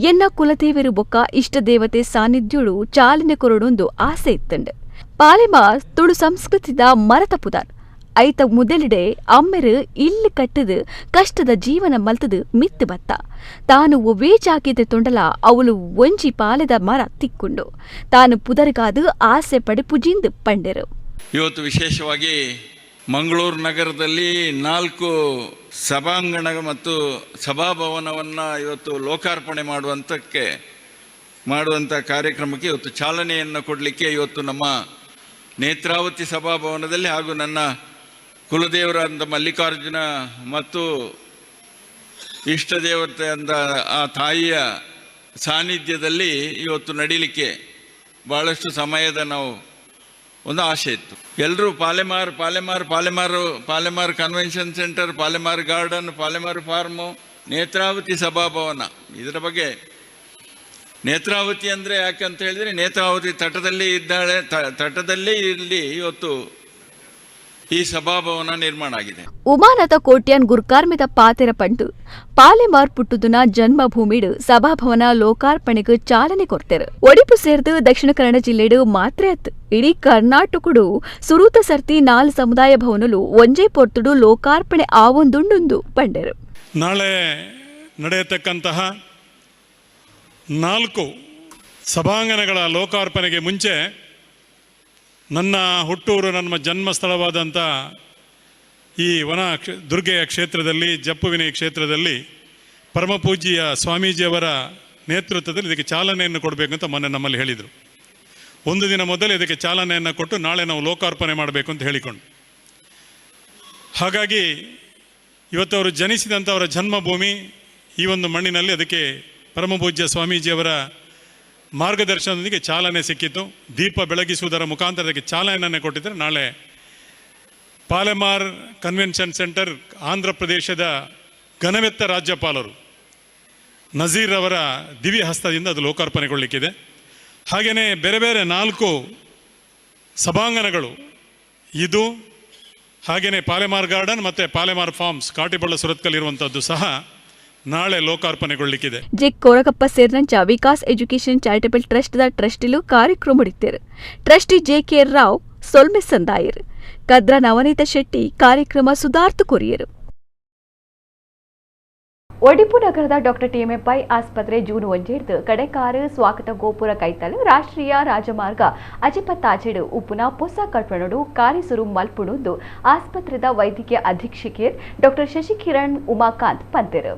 ಎನ್ನ ಕುಲದೇವರು ಬೊಕ್ಕ ಇಷ್ಟ ದೇವತೆ ಸಾನ್ನಿಧ್ಯುಡು ಚಾಲನೆ ಕೊರಡೊಂದು ಆಸೆ ಇತ್ತಂಡು. ಪಾಲೆಮಾರ್ ತುಳು ಸಂಸ್ಕೃತಿದ ಮರತ ಪುದಾರ್ ಐತ ಮುದಲಿಡೆ ಅಮ್ಮೆರು ಇಲ್ಲಿ ಕಟ್ಟದು ಕಷ್ಟದ ಜೀವನ ಮಲ್ತದು ಮಿತ್ತು ಬತ್ತ. ತಾನು ಒವ್ವೇ ಜಾಕಿದೆ ತೊಂಡಲ ಅವಳು ಒಂಜಿ ಪಾಲೆದ ಮರ ತಿಕ್ಕೊಂಡು ತಾನು ಪುದರ್ಗಾದು ಆಸೆ ಪಡೆ ಪುಜಿಂದು ಪಂಡೆರು. ಇವತ್ತು ವಿಶೇಷವಾಗಿ ಮಂಗಳೂರು ನಗರದಲ್ಲಿ 4 ಸಭಾಂಗಣ ಮತ್ತು ಸಭಾಭವನವನ್ನು ಇವತ್ತು ಲೋಕಾರ್ಪಣೆ ಮಾಡುವಂಥ ಕಾರ್ಯಕ್ರಮಕ್ಕೆ ಇವತ್ತು ಚಾಲನೆಯನ್ನು ಕೊಡಲಿಕ್ಕೆ ಇವತ್ತು ನಮ್ಮ ನೇತ್ರಾವತಿ ಸಭಾಭವನದಲ್ಲಿ ಹಾಗೂ ನನ್ನ ಕುಲದೇವರಾದ ಮಲ್ಲಿಕಾರ್ಜುನ ಮತ್ತು ಇಷ್ಟ ದೇವತೆ ಅಂದ ಆ ತಾಯಿಯ ಸಾನ್ನಿಧ್ಯದಲ್ಲಿ ಇವತ್ತು ನಡೀಲಿಕ್ಕೆ ಭಾಳಷ್ಟು ಸಮಯದ ನಾವು ಒಂದು ಆಸೆ ಇತ್ತು. ಎಲ್ಲರೂ Palemar Palemar Palemar Palemar convention centre, Palemar garden, Palemar farm, Netravati ಸಭಾಭವನ, ಇದರ ಬಗ್ಗೆ ನೇತ್ರಾವತಿ ಅಂದರೆ ಯಾಕಂತ ಹೇಳಿದರೆ ನೇತ್ರಾವತಿ ತಟದಲ್ಲಿ ಇದ್ದಾಳೆ, ತಟದಲ್ಲಿ ಇಲ್ಲಿ ಇವತ್ತು ಈ ಸಭಾಭವನ ನಿರ್ಮಾಣ ಆಗಿದೆ. ಉಮಾನಾಥ ಕೋಟ್ಯಾನ್ ಗುರ್ಕಾರ್ಮಿದ ಪಾತೆರ ಪಂಡು ಪಾಲೆಮಾರ್ ಪುಟ್ಟುದುನ ಜನ್ಮಭೂಮಿಡು ಸಭಾಭವನ ಲೋಕಾರ್ಪಣೆಗೆ ಚಾಲನೆ ಕೊಡ್ತೇರು. ಒಡಿಪು ಸೇರ್ದು ದಕ್ಷಿಣ ಕನ್ನಡ ಜಿಲ್ಲೆಡು ಮಾತ್ರ ಅತ್ ಇಡೀ ಕರ್ನಾಟಕಡು ಸುರೂತ ಸರ್ತಿ 4 ಸಮುದಾಯ ಭವನಲು ಒಂಜೇ ಪೊರ್ತುಡು ಲೋಕಾರ್ಪಣೆ ಆವೊಂದುಂಡುಂದು ಪಂಡೆರು. ನಾಳೆ ನಡೆಯತಕ್ಕಂತಹ 4 ಸಭಾಂಗಣಗಳ ಲೋಕಾರ್ಪಣೆಗೆ ಮುಂಚೆ ನನ್ನ ಹುಟ್ಟೂರು, ನನ್ನ ಜನ್ಮಸ್ಥಳವಾದಂಥ ಈ ವನ ದುರ್ಗೆಯ ಕ್ಷೇತ್ರದಲ್ಲಿ, ಜಪ್ಪುವಿನ ಕ್ಷೇತ್ರದಲ್ಲಿ ಪರಮಪೂಜ್ಯ ಸ್ವಾಮೀಜಿಯವರ ನೇತೃತ್ವದಲ್ಲಿ ಇದಕ್ಕೆ ಚಾಲನೆಯನ್ನು ಕೊಡಬೇಕು ಅಂತ ಮೊನ್ನೆ ನಮ್ಮಲ್ಲಿ ಹೇಳಿದರು. ಒಂದು ದಿನ ಮೊದಲು ಇದಕ್ಕೆ ಚಾಲನೆಯನ್ನು ಕೊಟ್ಟು ನಾಳೆ ನಾವು ಲೋಕಾರ್ಪಣೆ ಮಾಡಬೇಕು ಅಂತ ಹೇಳಿಕೊಂಡು, ಹಾಗಾಗಿ ಇವತ್ತು ಅವರು ಜನಿಸಿದಂಥ ಅವರ ಜನ್ಮಭೂಮಿ ಈ ಒಂದು ಮಣ್ಣಿನಲ್ಲಿ ಅದಕ್ಕೆ ಪರಮಪೂಜ್ಯ ಸ್ವಾಮೀಜಿಯವರ ಮಾರ್ಗದರ್ಶನದೊಂದಿಗೆ ಚಾಲನೆ ಸಿಕ್ಕಿತ್ತು. ದೀಪ ಬೆಳಗಿಸುವುದರ ಮುಖಾಂತರ ಅದಕ್ಕೆ ಚಾಲನೆಯನ್ನು ಕೊಟ್ಟಿದ್ದರೆ ನಾಳೆ ಪಾಲೆಮಾರ್ ಕನ್ವೆನ್ಷನ್ ಸೆಂಟರ್ ಆಂಧ್ರ ಪ್ರದೇಶದ ಘನವೆತ್ತ ರಾಜ್ಯಪಾಲರು ನಜೀರ್ ಅವರ ದಿವ್ಯ ಹಸ್ತದಿಂದ ಅದು ಲೋಕಾರ್ಪಣೆಗೊಳ್ಳಲಿಕ್ಕಿದೆ. ಹಾಗೆಯೇ ಬೇರೆ ಬೇರೆ 4 ಸಭಾಂಗಣಗಳು ಇದು, ಹಾಗೆಯೇ ಪಾಲೆಮಾರ್ ಗಾರ್ಡನ್ ಮತ್ತು ಪಾಲೆಮಾರ್ ಫಾರ್ಮ್ಸ್ ಕಾಟಿಬಳ್ಳ ಸುರತ್ಕಲ್ ಇರುವಂಥದ್ದು ಸಹ ನಾಳೆ ಲೋಕಾರ್ಪಣೆಗೊಳ್ಳಲಿಕ್ಕಿದೆ. ಜೆ ಕೋರಗಪ್ಪ ಸೇರಿದಂಚ Vikas education charitable trust the ಟ್ರಸ್ಟಿಲು ಕಾರ್ಯಕ್ರಮ ಇತ್ತೇರು. ಟ್ರಸ್ಟಿ ಜೆ ಕೆ ರಾವ್ ಸೊಲ್ಮೆ ಸಂದಾಯರು. ಕದ್ರ ನವನೀತ ಶೆಟ್ಟಿ ಕಾರ್ಯಕ್ರಮ ಸುಧಾರ್ತು ಕೊರಿಯರು. ಒಡಿಪು ನಗರದ ಡಾಕ್ಟರ್ ಟಿಎಂಎ ಪೈ ಆಸ್ಪತ್ರೆ ಜೂನ್ 1 ಕಡೆಕಾರು ಸ್ವಾಗತ ಗೋಪುರ ಕೈತಲು ರಾಷ್ಟ್ರೀಯ ರಾಜಮಾರ್ಗ ಅಜಿಪತ್ತಾಚೆಡು ಉಪ್ಪುನ ಪೊಸ ಕಟ್ವಣಡು ಕಾರ್ಯಸುರು ಮಲ್ಪುಣುಂದು ಆಸ್ಪತ್ರೆದ ವೈದ್ಯಕೀಯ ಅಧೀಕ್ಷಕಿಯರ್ ಡಾಕ್ಟರ್ ಶಶಿಕಿರಣ್ ಉಮಾಕಾಂತ್ ಪಂತೆರು.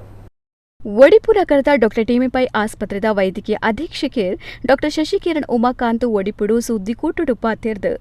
ಒಡಿಪು ನಗರದ ಡಾಕ್ಟರ್ ಟಿಎಂಎ ಪೈ ಆಸ್ಪತ್ರೆದ ವೈದ್ಯಕೀಯ ಅಧೀಕ್ಷಕಿಯರ್ doctor Shashikiran Umakant ಒಡಿಪುಡು ಸುದ್ದಿಕೂಟುಡು ಪಾತೆರ್ದು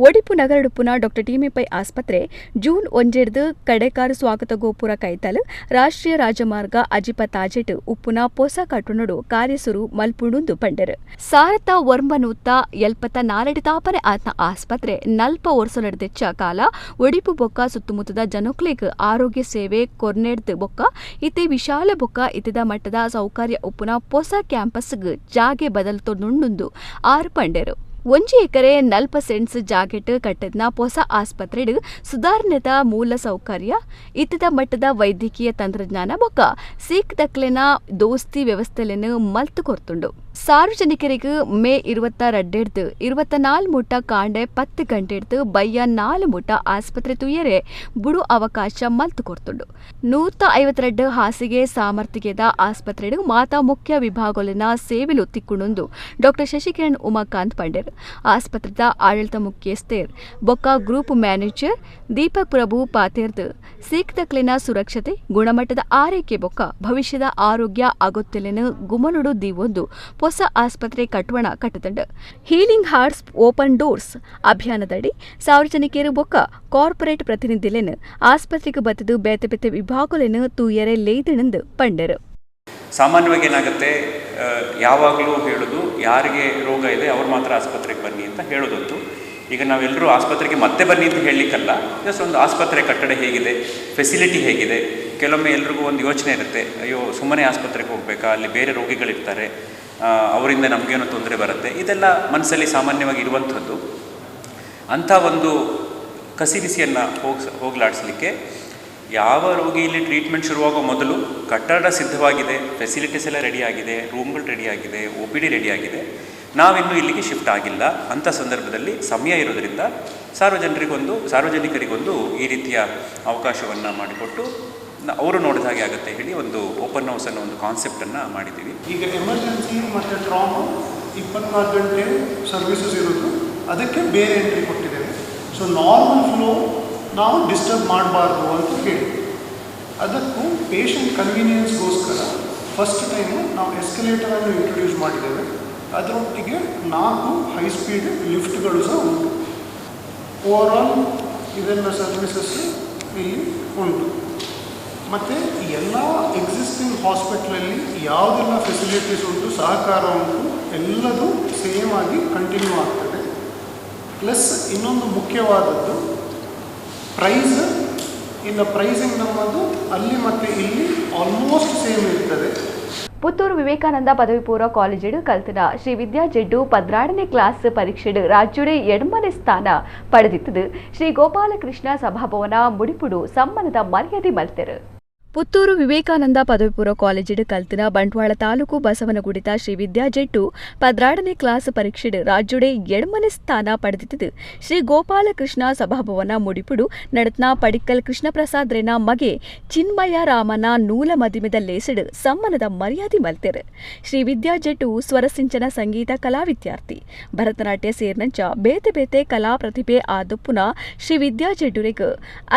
Odipu ನಗರಡುಪುನ doctor TMA Pai ಆಸ್ಪತ್ರೆ ಜೂನ್ 1 ಕಡೆಕಾರು ಸ್ವಾಗತ ಗೋಪುರ ಕೈತಲು ರಾಷ್ಟ್ರೀಯ ರಾಜಮಾರ್ಗ ಅಜಿಪ ತಾಜೆಟ್ ಉಪ್ಪುನ ಪೊಸ ಕಟ್ಟುನಡು ಕಾರ್ಯಸುರು ಮಲ್ಪುಣುಂದು ಪಂಡರು. ಸಾರತ ಒರ್ಂಬನೂತ 74 ತಾಪನೆ ಆತ್ನ ಆಸ್ಪತ್ರೆ 40 ವರ್ಷ ನಡೆದೆಚ್ಚ ಕಾಲ ಒಡಿಪು ಬೊಕ್ಕ ಸುತ್ತಮುತ್ತದ ಜನಕ್ಲೆಗ್ ಆರೋಗ್ಯ ಸೇವೆ ಕೊರ್ನೆಡ್ದು ಬೊಕ್ಕ ಇತ್ತೆ ವಿಶಾಲ ಬೊಕ್ಕ ಇತದ ಮಟ್ಟದ ಸೌಕರ್ಯ ಉಪ್ಪುನ ಪೊಸ ಕ್ಯಾಂಪಸ್ಗ್ ಜಾಗೆ ಬದಲು ಆರು ಪಂಡೆರು. 1 ಎಕರೆ 40 ಸೆಂಟ್ಸ್ ಜಾಗೆಟ್ ಕಟ್ಟದ್ನ ಪೊಸ ಆಸ್ಪತ್ರೆಡು ಸುಧಾರಣೆದ ಮೂಲ ಸೌಕರ್ಯ ಇತದ ಮಟ್ಟದ ವೈದ್ಯಕೀಯ ತಂತ್ರಜ್ಞಾನ ಬೊಕ್ಕ ಸೀಕ್ ದಕ್ಲೆನ ದೋಸ್ತಿ ವ್ಯವಸ್ಥೆಲೆನ್ ಮಲ್ತು ಕೊರ್ತುಂಡು. ಸಾರ್ವಜನಿಕರಿಗೆ ಮೇ 22 24 ಮುಟ್ಟ ಕಾಂಡೆ 10 ಗಂಟೆಡ್ದು ಬಯ್ಯ 4 ಮುಟ್ಟ ಆಸ್ಪತ್ರೆ ತುಯರೆ ಬುಡು ಅವಕಾಶ ಮಲ್ತು ಕೊರ್ತುಂಡು. 152 ಹಾಸಿಗೆ ಸಾಮರ್ಥ್ಯದ ಆಸ್ಪತ್ರೆಡು ಮಾತಾ ಮುಖ್ಯ ವಿಭಾಗಲಿನ ಸೇವೆಲು ತಿಕ್ಕುಣುಂದು ಡಾಕ್ಟರ್ ಶಶಿಕಿರಣ್ ಉಮಾಕಾಂತ್ ಪಂಡೆರ್. ಆಸ್ಪತ್ರೆದ ಆಡಳಿತ ಮುಖ್ಯಸ್ಥೆರ್ ಬೊಕ್ಕ ಗ್ರೂಪ್ ಮ್ಯಾನೇಜರ್ ದೀಪಕ್ ಪ್ರಭು ಪಾತೇರ್ದು ಸೀಕ್ ದಕ್ಲೆನ ಸುರಕ್ಷತೆ ಗುಣಮಟ್ಟದ ಆರೈಕೆ ಬೊಕ್ಕ ಭವಿಷ್ಯದ ಆರೋಗ್ಯ ಅಗತ್ಯಲೆನ್ ಗುಮನುಡು ದೀವೊಂದು ಹೊಸ ಆಸ್ಪತ್ರೆ ಕಟ್ವಣ ಕಟ್ಟದಂಡ. ಹೀಲಿಂಗ್ ಹಾರ್ಟ್ಸ್ ಓಪನ್ ಡೋರ್ಸ್ ಅಭಿಯಾನದಡಿ ಸಾರ್ವಜನಿಕರು ಬೊಕ್ಕ ಕಾರ್ಪೊರೇಟ್ ಪ್ರತಿನಿಧಿಲೆನ್ ಆಸ್ಪತ್ರೆಗೆ ಬತ್ತದು ಬೇತೆ ಬೇತೆ ವಿಭಾಗಲೆನ್ ತೂಯರೆ ಲೇದಣಂದು ಪಂಡರು. ಸಾಮಾನ್ಯವಾಗಿ ಏನಾಗುತ್ತೆ, ಯಾವಾಗಲೂ ಹೇಳೋದು ಯಾರಿಗೆ ರೋಗ ಇದೆ ಅವ್ರು ಮಾತ್ರ ಆಸ್ಪತ್ರೆಗೆ ಬನ್ನಿ ಅಂತ ಹೇಳೋದಂತು. ಈಗ ನಾವೆಲ್ಲರೂ ಆಸ್ಪತ್ರೆಗೆ ಮತ್ತೆ ಬನ್ನಿ ಅಂತ ಹೇಳಲಿಕ್ಕಲ್ಲ, ಜಸ್ಟ್ ಒಂದು ಆಸ್ಪತ್ರೆ ಕಟ್ಟಡ ಹೇಗಿದೆ, ಫೆಸಿಲಿಟಿ ಹೇಗಿದೆ. ಕೆಲವೊಮ್ಮೆ ಎಲ್ರಿಗೂ ಒಂದು ಯೋಚನೆ ಇರುತ್ತೆ, ಅಯ್ಯೋ ಸುಮ್ಮನೆ ಆಸ್ಪತ್ರೆಗೆ ಹೋಗಬೇಕಾ, ಅಲ್ಲಿ ಬೇರೆ ರೋಗಿಗಳಿರ್ತಾರೆ, ಅವರಿಂದ ನಮಗೇನೋ ತೊಂದರೆ ಬರುತ್ತೆ, ಇದೆಲ್ಲ ಮನಸ್ಸಲ್ಲಿ ಸಾಮಾನ್ಯವಾಗಿ ಇರುವಂಥದ್ದು. ಅಂಥ ಒಂದು ಕಸಿವಿಸಿಯನ್ನು ಹೋಗಲಾಡಿಸಲಿಕ್ಕೆ ಯಾವ ರೋಗಿ ಇಲ್ಲಿ ಟ್ರೀಟ್ಮೆಂಟ್ ಶುರುವಾಗೋ ಮೊದಲು ಕಟ್ಟಡ ಸಿದ್ಧವಾಗಿದೆ, ಫೆಸಿಲಿಟೀಸ್ ಎಲ್ಲ ರೆಡಿಯಾಗಿದೆ, ರೂಮ್ಗಳು ರೆಡಿಯಾಗಿದೆ, OPD ರೆಡಿಯಾಗಿದೆ, ನಾವಿನ್ನೂ ಇಲ್ಲಿಗೆ ಶಿಫ್ಟ್ ಆಗಿಲ್ಲ ಅಂಥ ಸಂದರ್ಭದಲ್ಲಿ ಸಮಯ ಇರೋದರಿಂದ ಸಾರ್ವಜನಿಕರಿಗೊಂದು ಈ ರೀತಿಯ ಅವಕಾಶವನ್ನು ಮಾಡಿಕೊಟ್ಟು ಅವರು ನೋಡಿದ ಹಾಗೆ ಆಗುತ್ತೆ ಹೇಳಿ ಒಂದು ಓಪನ್ ಹೌಸ್ ಅನ್ನೋ ಒಂದು ಕಾನ್ಸೆಪ್ಟನ್ನು ಮಾಡಿದ್ದೀವಿ. ಈಗ ಎಮರ್ಜೆನ್ಸಿ ಮತ್ತು ಟ್ರಾಮಾ 24 ಗಂಟೆ ಸರ್ವಿಸಸ್ ಇರೋದು, ಅದಕ್ಕೆ ಬೇರೆ ಎಂಟ್ರಿ ಕೊಟ್ಟಿದ್ದೇವೆ. So normal flow ನಾವು ಡಿಸ್ಟರ್ಬ್ ಮಾಡಬಾರ್ದು ಅಂತ ಹೇಳಿ ಅದಕ್ಕೂ ಪೇಷಂಟ್ ಕನ್ವೀನಿಯನ್ಸ್ಗೋಸ್ಕರ ಫಸ್ಟ್ ಟೈಮು ನಾವು ಎಸ್ಕಲೇಟರನ್ನು ಇಂಟ್ರೊಡ್ಯೂಸ್ ಮಾಡಿದ್ದೇವೆ. ಅದರೊಟ್ಟಿಗೆ 4 ಹೈ ಸ್ಪೀಡ್ ಲಿಫ್ಟ್ಗಳು ಸಹ ಉಂಟು. ಓವರಾಲ್ ಇದೆಲ್ಲ ಸರ್ವಿಸಸ್ ಇಲ್ಲಿ ಉಂಟು. ಮತ್ತು ಎಲ್ಲ ಎಕ್ಸಿಸ್ಟಿಂಗ್ ಹಾಸ್ಪಿಟ್ಲಲ್ಲಿ ಯಾವುದೆಲ್ಲ ಫೆಸಿಲಿಟೀಸ್ ಉಂಟು, ಸಹಕಾರ ಉಂಟು, ಎಲ್ಲದೂ ಸೇಮ್ ಆಗಿ ಕಂಟಿನ್ಯೂ ಆಗ್ತದೆ. ಪ್ಲಸ್ ಇನ್ನೊಂದು ಮುಖ್ಯವಾದದ್ದು ಪ್ರೈಸ್. ಇನ್ನು ಪ್ರೈಸಿಂಗ್ ನಮ್ಮದು ಅಲ್ಲಿ ಮತ್ತು ಇಲ್ಲಿ ಆಲ್ಮೋಸ್ಟ್ ಸೇಮ್ ಇರ್ತದೆ. ಪುತ್ತೂರು ವಿವೇಕಾನಂದ ಪದವಿ ಪೂರ್ವ ಕಾಲೇಜಿಡು ಕಲ್ತನ ಶ್ರೀ ವಿದ್ಯಾ ಜೆಡ್ಡು 12ನೇ ಕ್ಲಾಸ್ ಪರೀಕ್ಷೆಡು ರಾಜ್ಯಡೆ 8ನೇ ಸ್ಥಾನ ಪಡೆದಿತ್ತದು. ಶ್ರೀ ಗೋಪಾಲಕೃಷ್ಣ ಸಭಾಭವನ ಮುಡಿಪುಡು ಸಮ್ಮಾನದ ಮರ್ಯಾದೆ ಮಲ್ತೆರು. ಪುತ್ತೂರು ವಿವೇಕಾನಂದ ಪದವಿ ಪೂರ್ವ ಕಾಲೇಜಿಡು ಕಲ್ತಿನ ಬಂಟ್ವಾಳ ತಾಲೂಕು ಬಸವನಗುಡಿತ ಶ್ರೀ ವಿದ್ಯಾ ಜೆಟ್ಟು 12ನೇ ಕ್ಲಾಸ್ ಪರೀಕ್ಷೆಡು ರಾಜ್ಯಡೆ 8ನೇ ಸ್ಥಾನ ಪಡೆದಿತ್ತದು. ಶ್ರೀ ಗೋಪಾಲಕೃಷ್ಣ ಸಭಾಭವನ ಮುಡಿಪುಡು ನಡತ್ನ ಪಡಿಕ್ಕಲ್ ಕೃಷ್ಣಪ್ರಸಾದ್ ರೇನ ಮಗೆ ಚಿನ್ಮಯ ರಾಮನ ನೂಲ ಮದಿಮೆದ ಲೇಸಿಡು ಸಮ್ಮಾನದ ಮರ್ಯಾದೆ ಮಲ್ತೆರು. ಶ್ರೀ ವಿದ್ಯಾ ಜೆಟ್ಟು ಸ್ವರಸಿಂಚನ ಸಂಗೀತ ಕಲಾ ವಿದ್ಯಾರ್ಥಿ, ಭರತನಾಟ್ಯ ಸೇರ್ನಂಚ ಬೇತೆ ಬೇತೆ ಕಲಾ ಪ್ರತಿಭೆ ಆದಪ್ಪುನ ಶ್ರೀ ವಿದ್ಯಾ ಜೆಡ್ಡುರೆಗ್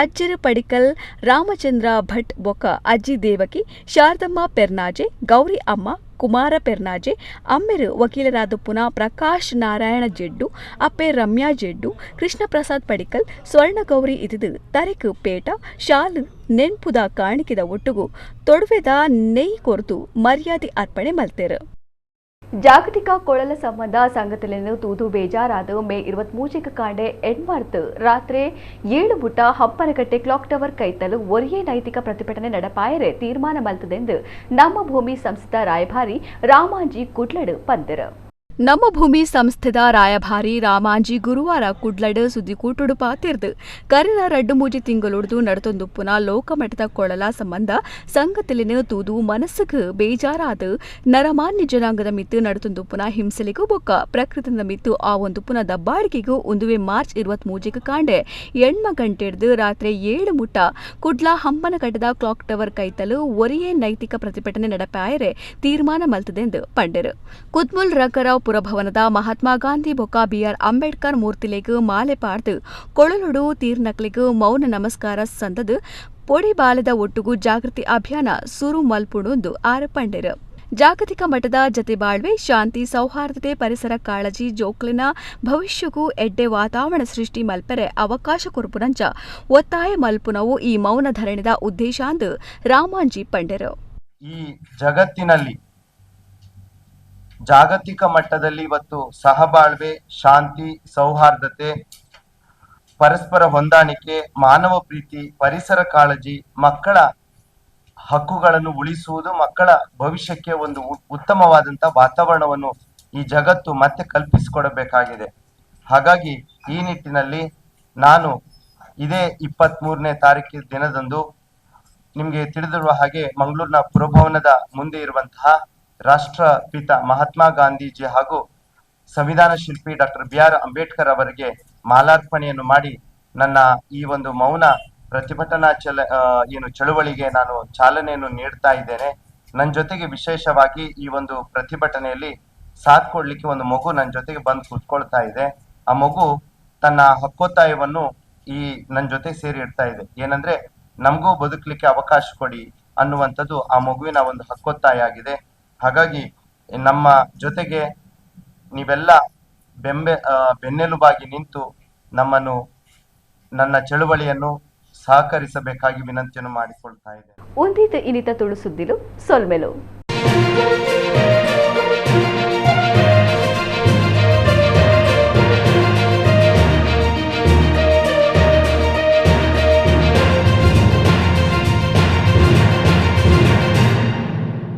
ಅಜ್ಜರು ಪಡಿಕ್ಕಲ್ ರಾಮಚಂದ್ರ ಭಟ್ ಬೊಕ್ಕ ಅಜ್ಜಿ ದೇವಕಿ, ಶಾರದಮ್ಮ ಪೆರ್ನಾಜೆ, ಗೌರಿ ಅಮ್ಮ, ಕುಮಾರ ಪೆರ್ನಾಜೆ, ಅಮ್ಮೆರು ವಕೀಲರಾದ ಪುನಃ ಪ್ರಕಾಶ್ ನಾರಾಯಣ ಜೆಡ್ಡು, ಅಪ್ಪೆ ರಮ್ಯಾ ಜೆಡ್ಡು, ಕೃಷ್ಣಪ್ರಸಾದ್ ಪಡಿಕಲ್, ಸ್ವರ್ಣಗೌರಿ ಇದಿದು ತರೆಕು ಪೇಟ ಶಾಲು ನೆನ್ಪುದ ಕಾಣಿಕೆದ ಒಟ್ಟುಗು ತೊಡವೆದ ನೆಯ್ ಕೊರ್ದು ಮರ್ಯಾದೆ ಅರ್ಪಣೆ ಮಲ್ತೆರು. ಜಾಗತಿಕ ಕೊಳಲ ಸಂಬಂಧ ಸಂಗತಿಯನ್ನು ತೂದು ಬೇಜಾರಾದ ಮೇ 23 ಕಾಂಡೆ ಎಡ್ಮಾರ್ತ್ ರಾತ್ರಿ 7 ಮುಟ ಹಪ್ಪನಕಟ್ಟೆ ಕ್ಲಾಕ್ ಟವರ್ ಕೈತಲು ಒರಿಯೇ ನೈತಿಕ ಪ್ರತಿಭಟನೆ ನಡಪಾಯರೆ ತೀರ್ಮಾನ ಮಲ್ತದೆಂದು ನಮ್ಮ ಭೂಮಿ ಸಂಸ್ಥೆ ರಾಯಭಾರಿ ರಾಮಾಂಜಿ ಕುಡ್ಲಡು ಪಂದರು. ನಮ್ಮ ಭೂಮಿ ಸಂಸ್ಥೆದ ರಾಯಭಾರಿ ರಾಮಾಂಜಿ ಗುರುವಾರ ಕುಡ್ಲಡು ಸುದ್ದಿಕೂಟುಡು ಪಾತಿರ್ದು ಕರಿನ 2-3 ತಿಂಗಳೊಡ್ದು ನಡತೊಂದುಪ್ಪುನ ಲೋಕಮಟ್ಟದ ಕೊಳಲ ಸಂಬಂಧ ಸಂಗತಿಲಿನ ತೂದು ಮನಸ್ಸುಗು ಬೇಜಾರಾದ ನರಮಾನ್ಯ ಜನಾಂಗದ ಮಿತ್ತು ನಡತೊಂದುಪ್ಪುನ ಹಿಂಸೆಲಿಗೂ ಬೊಕ್ಕ ಪ್ರಕೃತಿದ ಮಿತ್ತು ಆ ಒಂದುಪ್ಪುನ ದಬ್ಬಾಳಿಕೆಗೂ ಒಂದುವೆ ಮಾರ್ಚ್ 23 ಕಾಂಡೆ 8 ಗಂಟೆಡ್ದು ರಾತ್ರಿ 7 ಮುಟ ಕುಡ್ಲ ಹಂಪನಕಟ್ಟದ ಕ್ಲಾಕ್ ಟವರ್ ಕೈತಲು ಒರಿಯೇ ನೈತಿಕ ಪ್ರತಿಭಟನೆ ನಡಪಾಯರೆ ತೀರ್ಮಾನ ಮಲ್ತದೆಂದು ಪಂಡರು. ಕುದ್ಮುಲ್ ರಂಗರಾವ್ ಪುರಭವನದ ಮಹಾತ್ಮ ಗಾಂಧಿ ಬೊಕ್ಕ ಬಿಆರ್ ಅಂಬೇಡ್ಕರ್ ಮೂರ್ತಿಲೆಗ್ ಮಾಲೆ ಪಾಡ್ದು ಕೊಳಲುಡು ತೀರ್ನಕ್ಲೆಗ್ ಮೌನ ನಮಸ್ಕಾರ ಸಂದದು ಪೊಡಿ ಬಾಲದ ಒಟ್ಟುಗು ಜಾಗೃತಿ ಅಭಿಯಾನ ಸುರು ಮಲ್ಪುಣೊಂದು ಆರು ಪಂಡೆರು. ಜಾಗತಿಕ ಮಟ್ಟದ ಜತೆ ಬಾಳ್ವೆ, ಶಾಂತಿ, ಸೌಹಾರ್ದತೆ, ಪರಿಸರ ಕಾಳಜಿ, ಜೋಕ್ಲಿನ ಭವಿಷ್ಯಕ್ಕೂ ಎಡ್ಡೆ ವಾತಾವರಣ ಸೃಷ್ಟಿ ಮಲ್ಪೆರೆ ಅವಕಾಶ ಕೊರ್ಪುನಂಚ ಒತ್ತಾಯ ಮಲ್ಪುನವು ಈ ಮೌನ ಧರಣಿದ ಉದ್ದೇಶ ಅಂದು ರಾಮಾಂಜಿ ಪಂಡೆರು. ಈ ಜಗತ್ತಿನಲ್ಲಿ ಜಾಗತಿಕ ಮಟ್ಟದಲ್ಲಿ ಇವತ್ತು ಸಹಬಾಳ್ವೆ, ಶಾಂತಿ, ಸೌಹಾರ್ದತೆ, ಪರಸ್ಪರ ಹೊಂದಾಣಿಕೆ, ಮಾನವ ಪ್ರೀತಿ, ಪರಿಸರ ಕಾಳಜಿ, ಮಕ್ಕಳ ಹಕ್ಕುಗಳನ್ನು ಉಳಿಸುವುದು, ಮಕ್ಕಳ ಭವಿಷ್ಯಕ್ಕೆ ಒಂದು ಉತ್ತಮವಾದಂಥ ವಾತಾವರಣವನ್ನು ಈ ಜಗತ್ತು ಮತ್ತೆ ಕಲ್ಪಿಸಿಕೊಡಬೇಕಾಗಿದೆ. ಹಾಗಾಗಿ ಈ ನಿಟ್ಟಿನಲ್ಲಿ ನಾನು ಇದೇ 23ನೇ ತಾರೀಕಿನ ದಿನದಂದು ನಿಮಗೆ ತಿಳಿದಿರುವ ಹಾಗೆ ಮಂಗಳೂರಿನ ಪುರಭವನದ ಮುಂದೆ ಇರುವಂತಹ ರಾಷ್ಟ್ರಪಿತ ಮಹಾತ್ಮ ಗಾಂಧೀಜಿ ಹಾಗೂ ಸಂವಿಧಾನ ಶಿಲ್ಪಿ doctor B R Ambedkar ಅವರಿಗೆ ಮಾಲಾರ್ಪಣೆಯನ್ನು ಮಾಡಿ ನನ್ನ ಈ ಒಂದು ಮೌನ ಪ್ರತಿಭಟನಾ ಚಳುವಳಿಗೆ ನಾನು ಚಾಲನೆಯನ್ನು ನೀಡ್ತಾ ಇದ್ದೇನೆ. ನನ್ನ ಜೊತೆಗೆ ವಿಶೇಷವಾಗಿ ಈ ಒಂದು ಪ್ರತಿಭಟನೆಯಲ್ಲಿ ಸಾಥ್ ಕೊಡ್ಲಿಕ್ಕೆ ಒಂದು ಮಗು ನನ್ನ ಜೊತೆಗೆ ಬಂದು ಕೂತ್ಕೊಳ್ತಾ ಇದೆ. ಆ ಮಗು ತನ್ನ ಹಕ್ಕೊತ್ತಾಯವನ್ನು ಈ ನನ್ನ ಜೊತೆ ಸೇರಿ ಇಡ್ತಾ ಇದೆ. ಏನಂದ್ರೆ, ನಮಗೂ ಬದುಕಲಿಕ್ಕೆ ಅವಕಾಶ ಕೊಡಿ ಅನ್ನುವಂಥದ್ದು ಆ ಮಗುವಿನ ಒಂದು ಹಕ್ಕೊತ್ತಾಯ ಆಗಿದೆ. ಹಾಗಾಗಿ ನಮ್ಮ ಜೊತೆಗೆ ನೀವೆಲ್ಲ ಬೆನ್ನೆಲುಬಾಗಿ ನಿಂತು ನಮ್ಮನ್ನು, ನನ್ನ ಚಳುವಳಿಯನ್ನು ಸಹಕರಿಸಬೇಕಾಗಿ ವಿನಂತಿಯನ್ನು ಮಾಡಿಕೊಳ್ತಾ ಇದ್ದೇನೆ. ಒಂದಿತ ಇನಿತ ತುಳುಸುದ್ದಿಲು ಸೊಲ್ಮೆಲು.